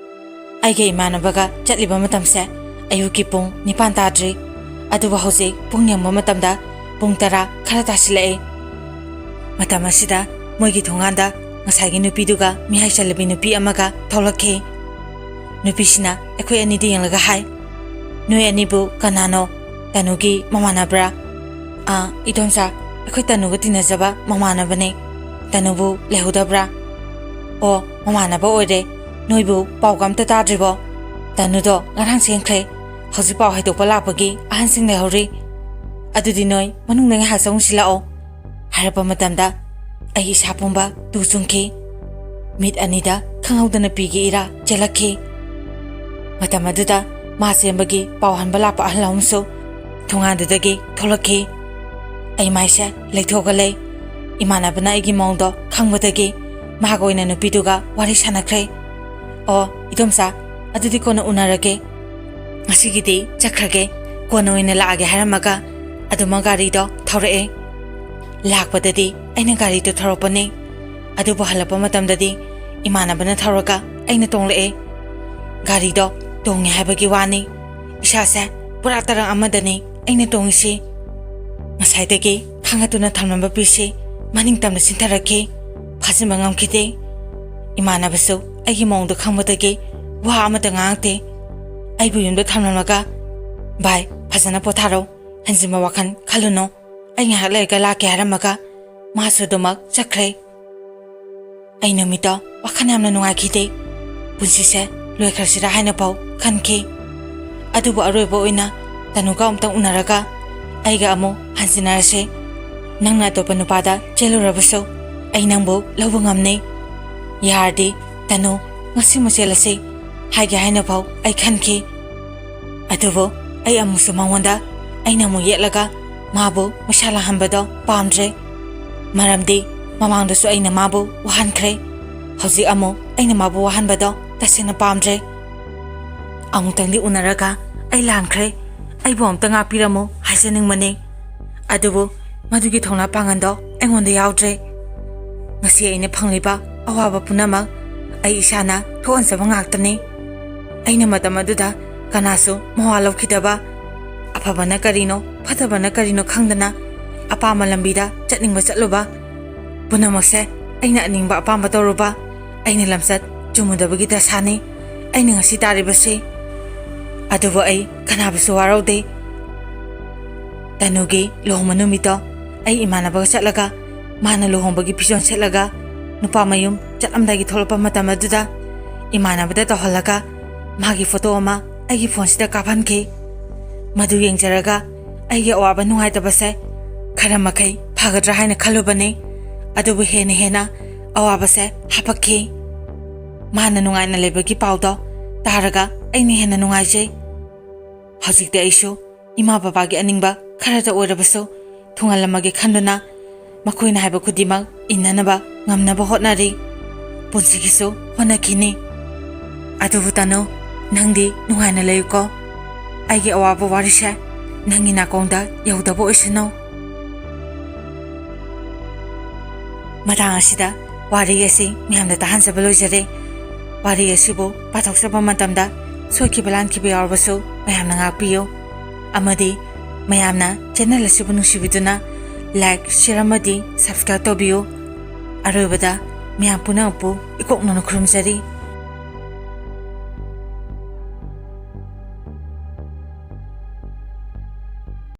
ꯑꯩꯒ ꯏꯃꯥꯟꯅꯕꯒ ꯆꯠꯂꯤꯕ ꯃꯇꯝꯁꯦ ꯑꯌꯨꯛꯀꯤ ꯄꯨꯡ ꯅꯤꯄꯥꯟ ꯇꯥꯗ꯭ꯔꯤ꯫ ꯑꯗꯨꯕꯨ ꯍꯧꯖꯤꯛ ꯄꯨꯡ ꯌꯦꯡꯕ ꯃꯇꯝꯗ ꯄꯨꯡ ꯇꯔꯥ ꯈꯔ ꯇꯥꯁꯤꯜꯂꯛꯑꯦ꯫ ꯃꯇꯝ ꯑꯁꯤꯗ ꯃꯣꯏꯒꯤ ꯊꯣꯡꯒꯥꯟꯗ ꯉꯁꯥꯏꯒꯤ ꯅꯨꯄꯤꯗꯨꯒ ꯃꯤꯍꯥꯏ ꯆꯜꯂꯕꯤ ꯅꯨꯄꯤ ꯑꯃꯒ ꯊꯣꯛꯂꯛꯈꯤ꯫ ꯅꯨꯄꯤꯁꯤꯅ ꯑꯩꯈꯣꯏ ꯑꯅꯤꯗ ꯌꯦꯡꯂꯒ ꯍꯥꯏ, "ꯅꯣꯏ ꯑꯅꯤꯕꯨ ꯀꯅꯥꯅꯣ? ꯇꯅꯨꯒꯤ ꯃꯃꯥꯟꯅꯕ꯭ꯔꯥ?" "ꯑꯥ, ꯏꯗꯣꯝꯆꯥ, ꯑꯩꯈꯣꯏ ꯇꯅꯨꯒ ꯇꯤꯟꯅꯖꯕ ꯃꯃꯥꯟꯅꯕꯅꯦ꯫ ꯇꯅꯨꯕꯨ ꯂꯩꯍꯧꯗꯕ꯭ꯔꯥ?" "ꯑꯣ, ꯃꯃꯥꯟꯅꯕ ꯑꯣꯏꯔꯦ꯫ ꯅꯣꯏꯕꯨ ꯄꯥꯎꯒ ꯑꯝꯇ ꯇꯥꯗ꯭ꯔꯤꯕꯣ? ꯇꯅꯨꯗꯣ ꯉꯔꯥꯡ ꯆꯦꯟꯈ꯭ꯔꯦ꯫ ꯍꯧꯖꯤꯛ ꯄꯥꯎ ꯍꯥꯏꯗꯣꯛꯄ ꯂꯥꯛꯄꯒꯤ ꯑꯍꯟꯁꯤꯡ ꯂꯩꯍꯧꯔꯤ꯫ ꯑꯗꯨꯗꯤ ꯅꯣꯏ ꯃꯅꯨꯡꯗ ꯉꯥꯏꯍꯥꯛ ꯆꯪꯉꯨꯁꯤ ꯂꯥꯛꯑꯣ" ꯍꯥꯏꯔꯛꯄ ꯃꯇꯝꯗ ꯑꯩ ꯏꯁꯥ ꯄꯨꯝꯕ ꯇꯨ ꯆꯨꯡꯈꯤ꯫ ꯃꯤꯠ ꯑꯅꯤꯗ ꯈꯪꯍꯧꯗꯅ ꯄꯤꯒꯤ ꯏꯔꯥ ꯆꯦꯜꯂꯛꯈꯤ꯫ ꯃꯇꯝ ꯑꯗꯨꯗ ꯃꯥ ꯆꯦꯟꯕꯒꯤ ꯄꯥꯎ ꯍꯟꯕ ꯂꯥꯛꯄ ꯑꯍꯜ ꯑꯃꯁꯨ ꯊꯣꯡꯒꯥꯟꯗꯨꯗꯒꯤ ꯊꯣꯛꯂꯛꯈꯤ꯫ ꯑꯩ ꯃꯥꯏꯁꯦ ꯂꯩꯊꯣꯛꯑꯒ ꯂꯩ꯫ ꯏꯃꯥꯟꯅꯕꯅ ꯑꯩꯒꯤ ꯃꯑꯣꯡꯗꯣ ꯈꯪꯕꯗꯒꯤ ꯃꯍꯥꯛ ꯑꯣꯏꯅ ꯅꯨꯄꯤꯗꯨꯒ ꯋꯥꯔꯤ ꯁꯥꯟꯅꯈ꯭ꯔꯦ꯫ "ꯑꯣ, ꯏꯗꯣꯝꯆꯥ, ꯑꯗꯨꯗꯤ ꯀꯣꯟꯅ ꯎꯅꯔꯒꯦ꯫ ꯉꯁꯤꯒꯤꯗꯤ ꯆꯠꯈ꯭ꯔꯒꯦ꯫ ꯀꯣꯟꯅ ꯑꯣꯏꯅ ꯂꯥꯛꯑꯒꯦ" ꯍꯥꯏꯔꯝꯃꯒ ꯑꯗꯨꯃꯛ ꯒꯥꯔꯤꯗꯣ ꯊꯧꯔꯛꯑꯦ꯫ ꯂꯥꯛꯄꯗꯗꯤ ꯑꯩꯅ ꯒꯥꯔꯤꯗꯣ ꯊꯧꯔꯛꯄꯅꯦ, ꯑꯗꯨꯕꯨ ꯍꯜꯂꯛꯄ ꯃꯇꯝꯗꯗꯤ ꯏꯃꯥꯟꯅꯕꯅ ꯊꯧꯔꯒ ꯑꯩꯅ ꯇꯣꯡꯂꯛꯑꯦ꯫ ꯒꯥꯔꯤꯗꯣ ꯇꯣꯡꯉꯦ ꯍꯥꯏꯕꯒꯤ ꯋꯥꯅꯤ, ꯏꯁꯥꯁꯦ ꯄꯨꯔꯥ ꯇꯔꯪ ꯑꯃꯗꯅꯤ ꯑꯩꯅ ꯇꯣꯡꯉꯤꯁꯤ꯫ ꯉꯁꯥꯏꯗꯒꯤ ꯈꯥꯡꯒꯠꯇꯨꯅ ꯊꯝꯂꯝꯕ ꯄꯤꯁꯤ ꯃꯅꯤꯡ ꯇꯝꯅ ꯆꯤꯟꯊꯔꯛꯈꯤ꯫ ꯐꯥꯖꯤꯟꯕ ꯉꯝꯈꯤꯗꯦ꯫ ꯏꯃꯥꯟꯅꯕꯁꯨ ꯑꯩꯒꯤ ꯃꯑꯣꯡꯗꯣ ꯈꯪꯕꯗꯒꯤ ꯋꯥ ꯑꯃꯠꯇ ꯉꯥꯡꯉꯛꯇꯦ꯫ ꯑꯩꯕꯨ ꯌꯨꯝꯗ ꯊꯝꯂꯝꯂꯒ, "ꯚꯥꯏ, ꯐꯖꯅ ꯄꯣꯊꯥꯔꯣ, ꯍꯦꯟꯖꯤꯟꯕ ꯋꯥꯈꯜ ꯈꯜꯂꯨꯅꯨ, ꯑꯩ ꯉꯥꯏꯍꯥꯛ ꯂꯩꯔꯒ ꯂꯥꯛꯀꯦ" ꯍꯥꯏꯔꯝꯃꯒ ꯃꯥꯁꯨ ꯑꯗꯨꯃꯛ ꯆꯠꯈ꯭ꯔꯦ꯫ ꯑꯩ ꯅꯨꯃꯤꯠꯇꯣ ꯋꯥꯈꯜ ꯌꯥꯝꯅ ꯅꯨꯡꯉꯥꯏꯈꯤꯗꯦ꯫ ꯄꯨꯟꯁꯤꯁꯦ ꯂꯣꯏꯈ꯭ꯔꯁꯤꯔꯥ ꯍꯥꯏꯅ ꯐꯥꯎ ꯈꯟꯈꯤ꯫ ꯑꯗꯨꯕꯨ ꯑꯔꯣꯏꯕ ꯑꯣꯏꯅ ꯇꯅꯨꯒ ꯑꯃꯨꯛꯇꯪ ꯎꯅꯔꯒ ꯑꯩꯒ ꯑꯃꯨꯛ ꯍꯟꯖꯤꯟꯅꯔꯁꯦ꯫ ꯅꯪꯅ ꯑꯇꯣꯞꯄ ꯅꯨꯄꯥꯗ ꯆꯦꯜꯂꯨꯔꯕꯁꯨ ꯑꯩ ꯅꯪꯕꯨ ꯂꯧꯕ ꯉꯝꯅꯤ꯫ ꯌꯥꯔꯗꯤ ꯇꯅꯨ, ꯉꯁꯤꯃꯛ ꯆꯦꯜꯂꯁꯤ ꯍꯥꯏꯒꯦ ꯍꯥꯏꯅ ꯐꯥꯎ ꯑꯩ ꯈꯟꯈꯤ꯫ ꯑꯗꯨꯕꯨ ꯑꯩ ꯑꯃꯨꯛꯁꯨ ꯃꯉꯣꯟꯗ ꯑꯩꯅ ꯑꯃꯨꯛ ꯌꯦꯠꯂꯒ ꯃꯥꯕꯨ ꯃꯩꯁꯥ ꯂꯥꯡꯍꯟꯕꯗꯣ ꯄꯥꯝꯗ꯭ꯔꯦ꯫ ꯃꯔꯝꯗꯤ ꯃꯃꯥꯡꯗꯁꯨ ꯑꯩꯅ ꯃꯥꯕꯨ ꯋꯥꯍꯟꯈ꯭ꯔꯦ꯫ ꯍꯧꯖꯤꯛ ꯑꯃꯨꯛ ꯑꯩꯅ ꯃꯥꯕꯨ ꯋꯥꯍꯟꯕꯗꯣ ꯇꯁꯦꯡꯅ ꯄꯥꯝꯗ꯭ꯔꯦ꯫ ꯑꯃꯨꯛꯇꯪꯗꯤ ꯎꯅꯔꯒ ꯑꯩ ꯂꯥꯟꯈ꯭ꯔꯦ, ꯑꯩꯕꯨ ꯑꯃꯨꯛꯇ ꯉꯥꯛꯄꯤꯔꯝꯃꯨ ꯍꯥꯏꯖꯅꯤꯡꯕꯅꯤ꯫ ꯑꯗꯨꯕꯨ ꯃꯗꯨꯒꯤ ꯊꯧꯅꯥ ꯄꯥꯡꯒꯜꯗꯣ ꯑꯩꯉꯣꯟꯗ ꯌꯥꯎꯗ꯭ꯔꯦ꯫ ꯉꯁꯤ ꯑꯩꯅ ꯐꯪꯂꯤꯕ ꯑꯋꯥꯕ ꯄꯨꯝꯅꯃꯛ ꯑꯩ ꯏꯁꯥꯅ ꯊꯣꯛꯍꯟꯖꯕ ꯉꯥꯛꯇꯅꯤ꯫ ꯑꯩꯅ ꯃꯇꯝ ꯑꯗꯨꯗ ꯀꯅꯥꯁꯨ ꯃꯋꯥ ꯂꯧꯈꯤꯗꯕ, ꯑꯐꯕꯅ ꯀꯔꯤꯅꯣ, ꯐꯠꯇꯕꯅ ꯀꯔꯤꯅꯣ ꯈꯪꯗꯅ ꯑꯄꯥꯝꯕ ꯂꯝꯕꯤꯗ ꯆꯠꯅꯤꯡꯕ ꯆꯠꯂꯨꯕ, ꯄꯨꯝꯅꯃꯛꯁꯦ ꯑꯩꯅ ꯑꯅꯤꯡꯕ ꯑꯄꯥꯝꯕ ꯇꯧꯔꯨꯕ, ꯑꯩꯅ ꯂꯝꯆꯠ ꯆꯨꯝꯃꯨꯗꯕꯒꯤ ꯗꯁꯥꯅꯤ ꯑꯩꯅ ꯉꯁꯤ ꯇꯥꯔꯤꯕꯁꯤ꯫ ꯑꯗꯨꯕꯨ ꯑꯩ ꯀꯅꯥꯕꯨꯁꯨ ꯋꯥꯔꯧꯗꯦ꯫ ꯇꯅꯨꯒꯤ ꯂꯨꯍꯣꯡꯕ ꯅꯨꯃꯤꯠꯇꯣ ꯑꯩ ꯏꯃꯥꯟꯅꯕꯒ ꯆꯠꯂꯒ, ꯃꯥꯅ ꯂꯨꯍꯣꯡꯕꯒꯤ ꯐꯤꯖꯣꯜ ꯁꯦꯠꯂꯒ ꯅꯨꯄꯥ ꯃꯌꯨꯝ ꯆꯠꯂꯝꯗꯥꯏꯒꯤ ꯊꯣꯛꯂꯛꯄ ꯃꯇꯝ ꯑꯗꯨꯗ, ꯏꯃꯥꯟꯅꯕꯗ ꯇꯧꯍꯜꯂꯒ ꯃꯥꯒꯤ ꯐꯣꯇꯣ ꯑꯃ ꯑꯩꯒꯤ ꯐꯣꯟꯁꯤꯗ ꯀꯥꯞꯍꯟꯈꯤ꯫ ꯃꯗꯨ ꯌꯦꯡꯖꯔꯒ ꯑꯩꯒꯤ ꯑꯋꯥꯕ ꯅꯨꯡꯉꯥꯏꯇꯕꯁꯦ ꯈꯔ ꯃꯈꯩ ꯐꯒꯗ꯭ꯔꯥ ꯍꯥꯏꯅ ꯈꯜꯂꯨꯕꯅꯤ, ꯑꯗꯨꯕꯨ ꯍꯦꯟꯅ ꯍꯦꯟꯅ ꯑꯋꯥꯕꯁꯦ ꯍꯥꯄꯛꯈꯤ꯫ ꯃꯥꯅ ꯅꯨꯡꯉꯥꯏꯅ ꯂꯩꯕꯒꯤ ꯄꯥꯎꯗꯣ ꯇꯥꯔꯒ ꯑꯩꯅ ꯍꯦꯟꯅ ꯅꯨꯡꯉꯥꯏꯖꯩ꯫ ꯍꯧꯖꯤꯛꯇꯤ ꯑꯩꯁꯨ ꯏꯃꯥ ꯕꯕꯥꯒꯤ ꯑꯅꯤꯡꯕ ꯈꯔꯇ ꯑꯣꯏꯔꯕꯁꯨ ꯊꯨꯡꯍꯜꯂꯝꯃꯒꯦ ꯈꯟꯗꯨꯅ, ꯃꯈꯣꯏꯅ ꯍꯥꯏꯕ ꯈꯨꯗꯤꯡꯃꯛ ꯏꯟꯅꯅꯕ ꯉꯝꯅꯕ ꯍꯣꯠꯅꯔꯤ꯫ ꯄꯨꯟꯁꯤꯒꯤꯁꯨ ꯍꯣꯠꯅꯈꯤꯅꯤ꯫ ꯑꯗꯨꯕꯨ ꯇꯅꯨ, ꯅꯪꯗꯤ ꯅꯨꯡꯉꯥꯏꯅ ꯂꯩꯌꯨꯀꯣ꯫ ꯑꯩꯒꯤ ꯑꯋꯥꯕ ꯋꯥꯔꯤꯁꯦ ꯅꯪꯒꯤ ꯅꯥꯀꯣꯡꯗ ꯌꯧꯗꯕ ꯑꯣꯏꯁꯅꯨ꯫ ꯃꯇꯥꯡ ꯑꯁꯤꯗ ꯋꯥꯔꯤ ꯑꯁꯤ ꯃꯌꯥꯝꯗ ꯇꯥꯍꯟꯖꯕ ꯂꯣꯏꯖꯔꯦ꯫ ꯋꯥꯔꯤ ꯑꯁꯤꯕꯨ ꯄꯥꯊꯣꯛꯆꯕ ꯃꯇꯝꯗ ꯁꯣꯏꯈꯤꯕ ꯂꯥꯟꯈꯤꯕ ꯌꯥꯎꯔꯕꯁꯨ ꯃꯌꯥꯝꯅ ꯉꯥꯛꯄꯤꯌꯨ꯫ ꯑꯃꯗꯤ ꯃꯌꯥꯝꯅ ꯆꯦꯅꯦꯜ ꯑꯁꯤꯕꯨ ꯅꯨꯡꯁꯤꯕꯤꯗꯨꯅ ꯂꯥꯏꯛ, ꯁꯤꯌꯔ ꯑꯃꯗꯤ ꯁꯕꯁꯀ꯭ꯔꯥꯏꯕ ꯇꯧꯕꯤꯌꯨ꯫ ꯑꯔꯣꯏꯕꯗ ꯃꯌꯥꯝ ꯄꯨꯝꯅꯃꯛꯄꯨ ꯏꯀꯣꯛꯅꯅ ꯈꯨꯔꯨꯝꯖꯔꯤ꯫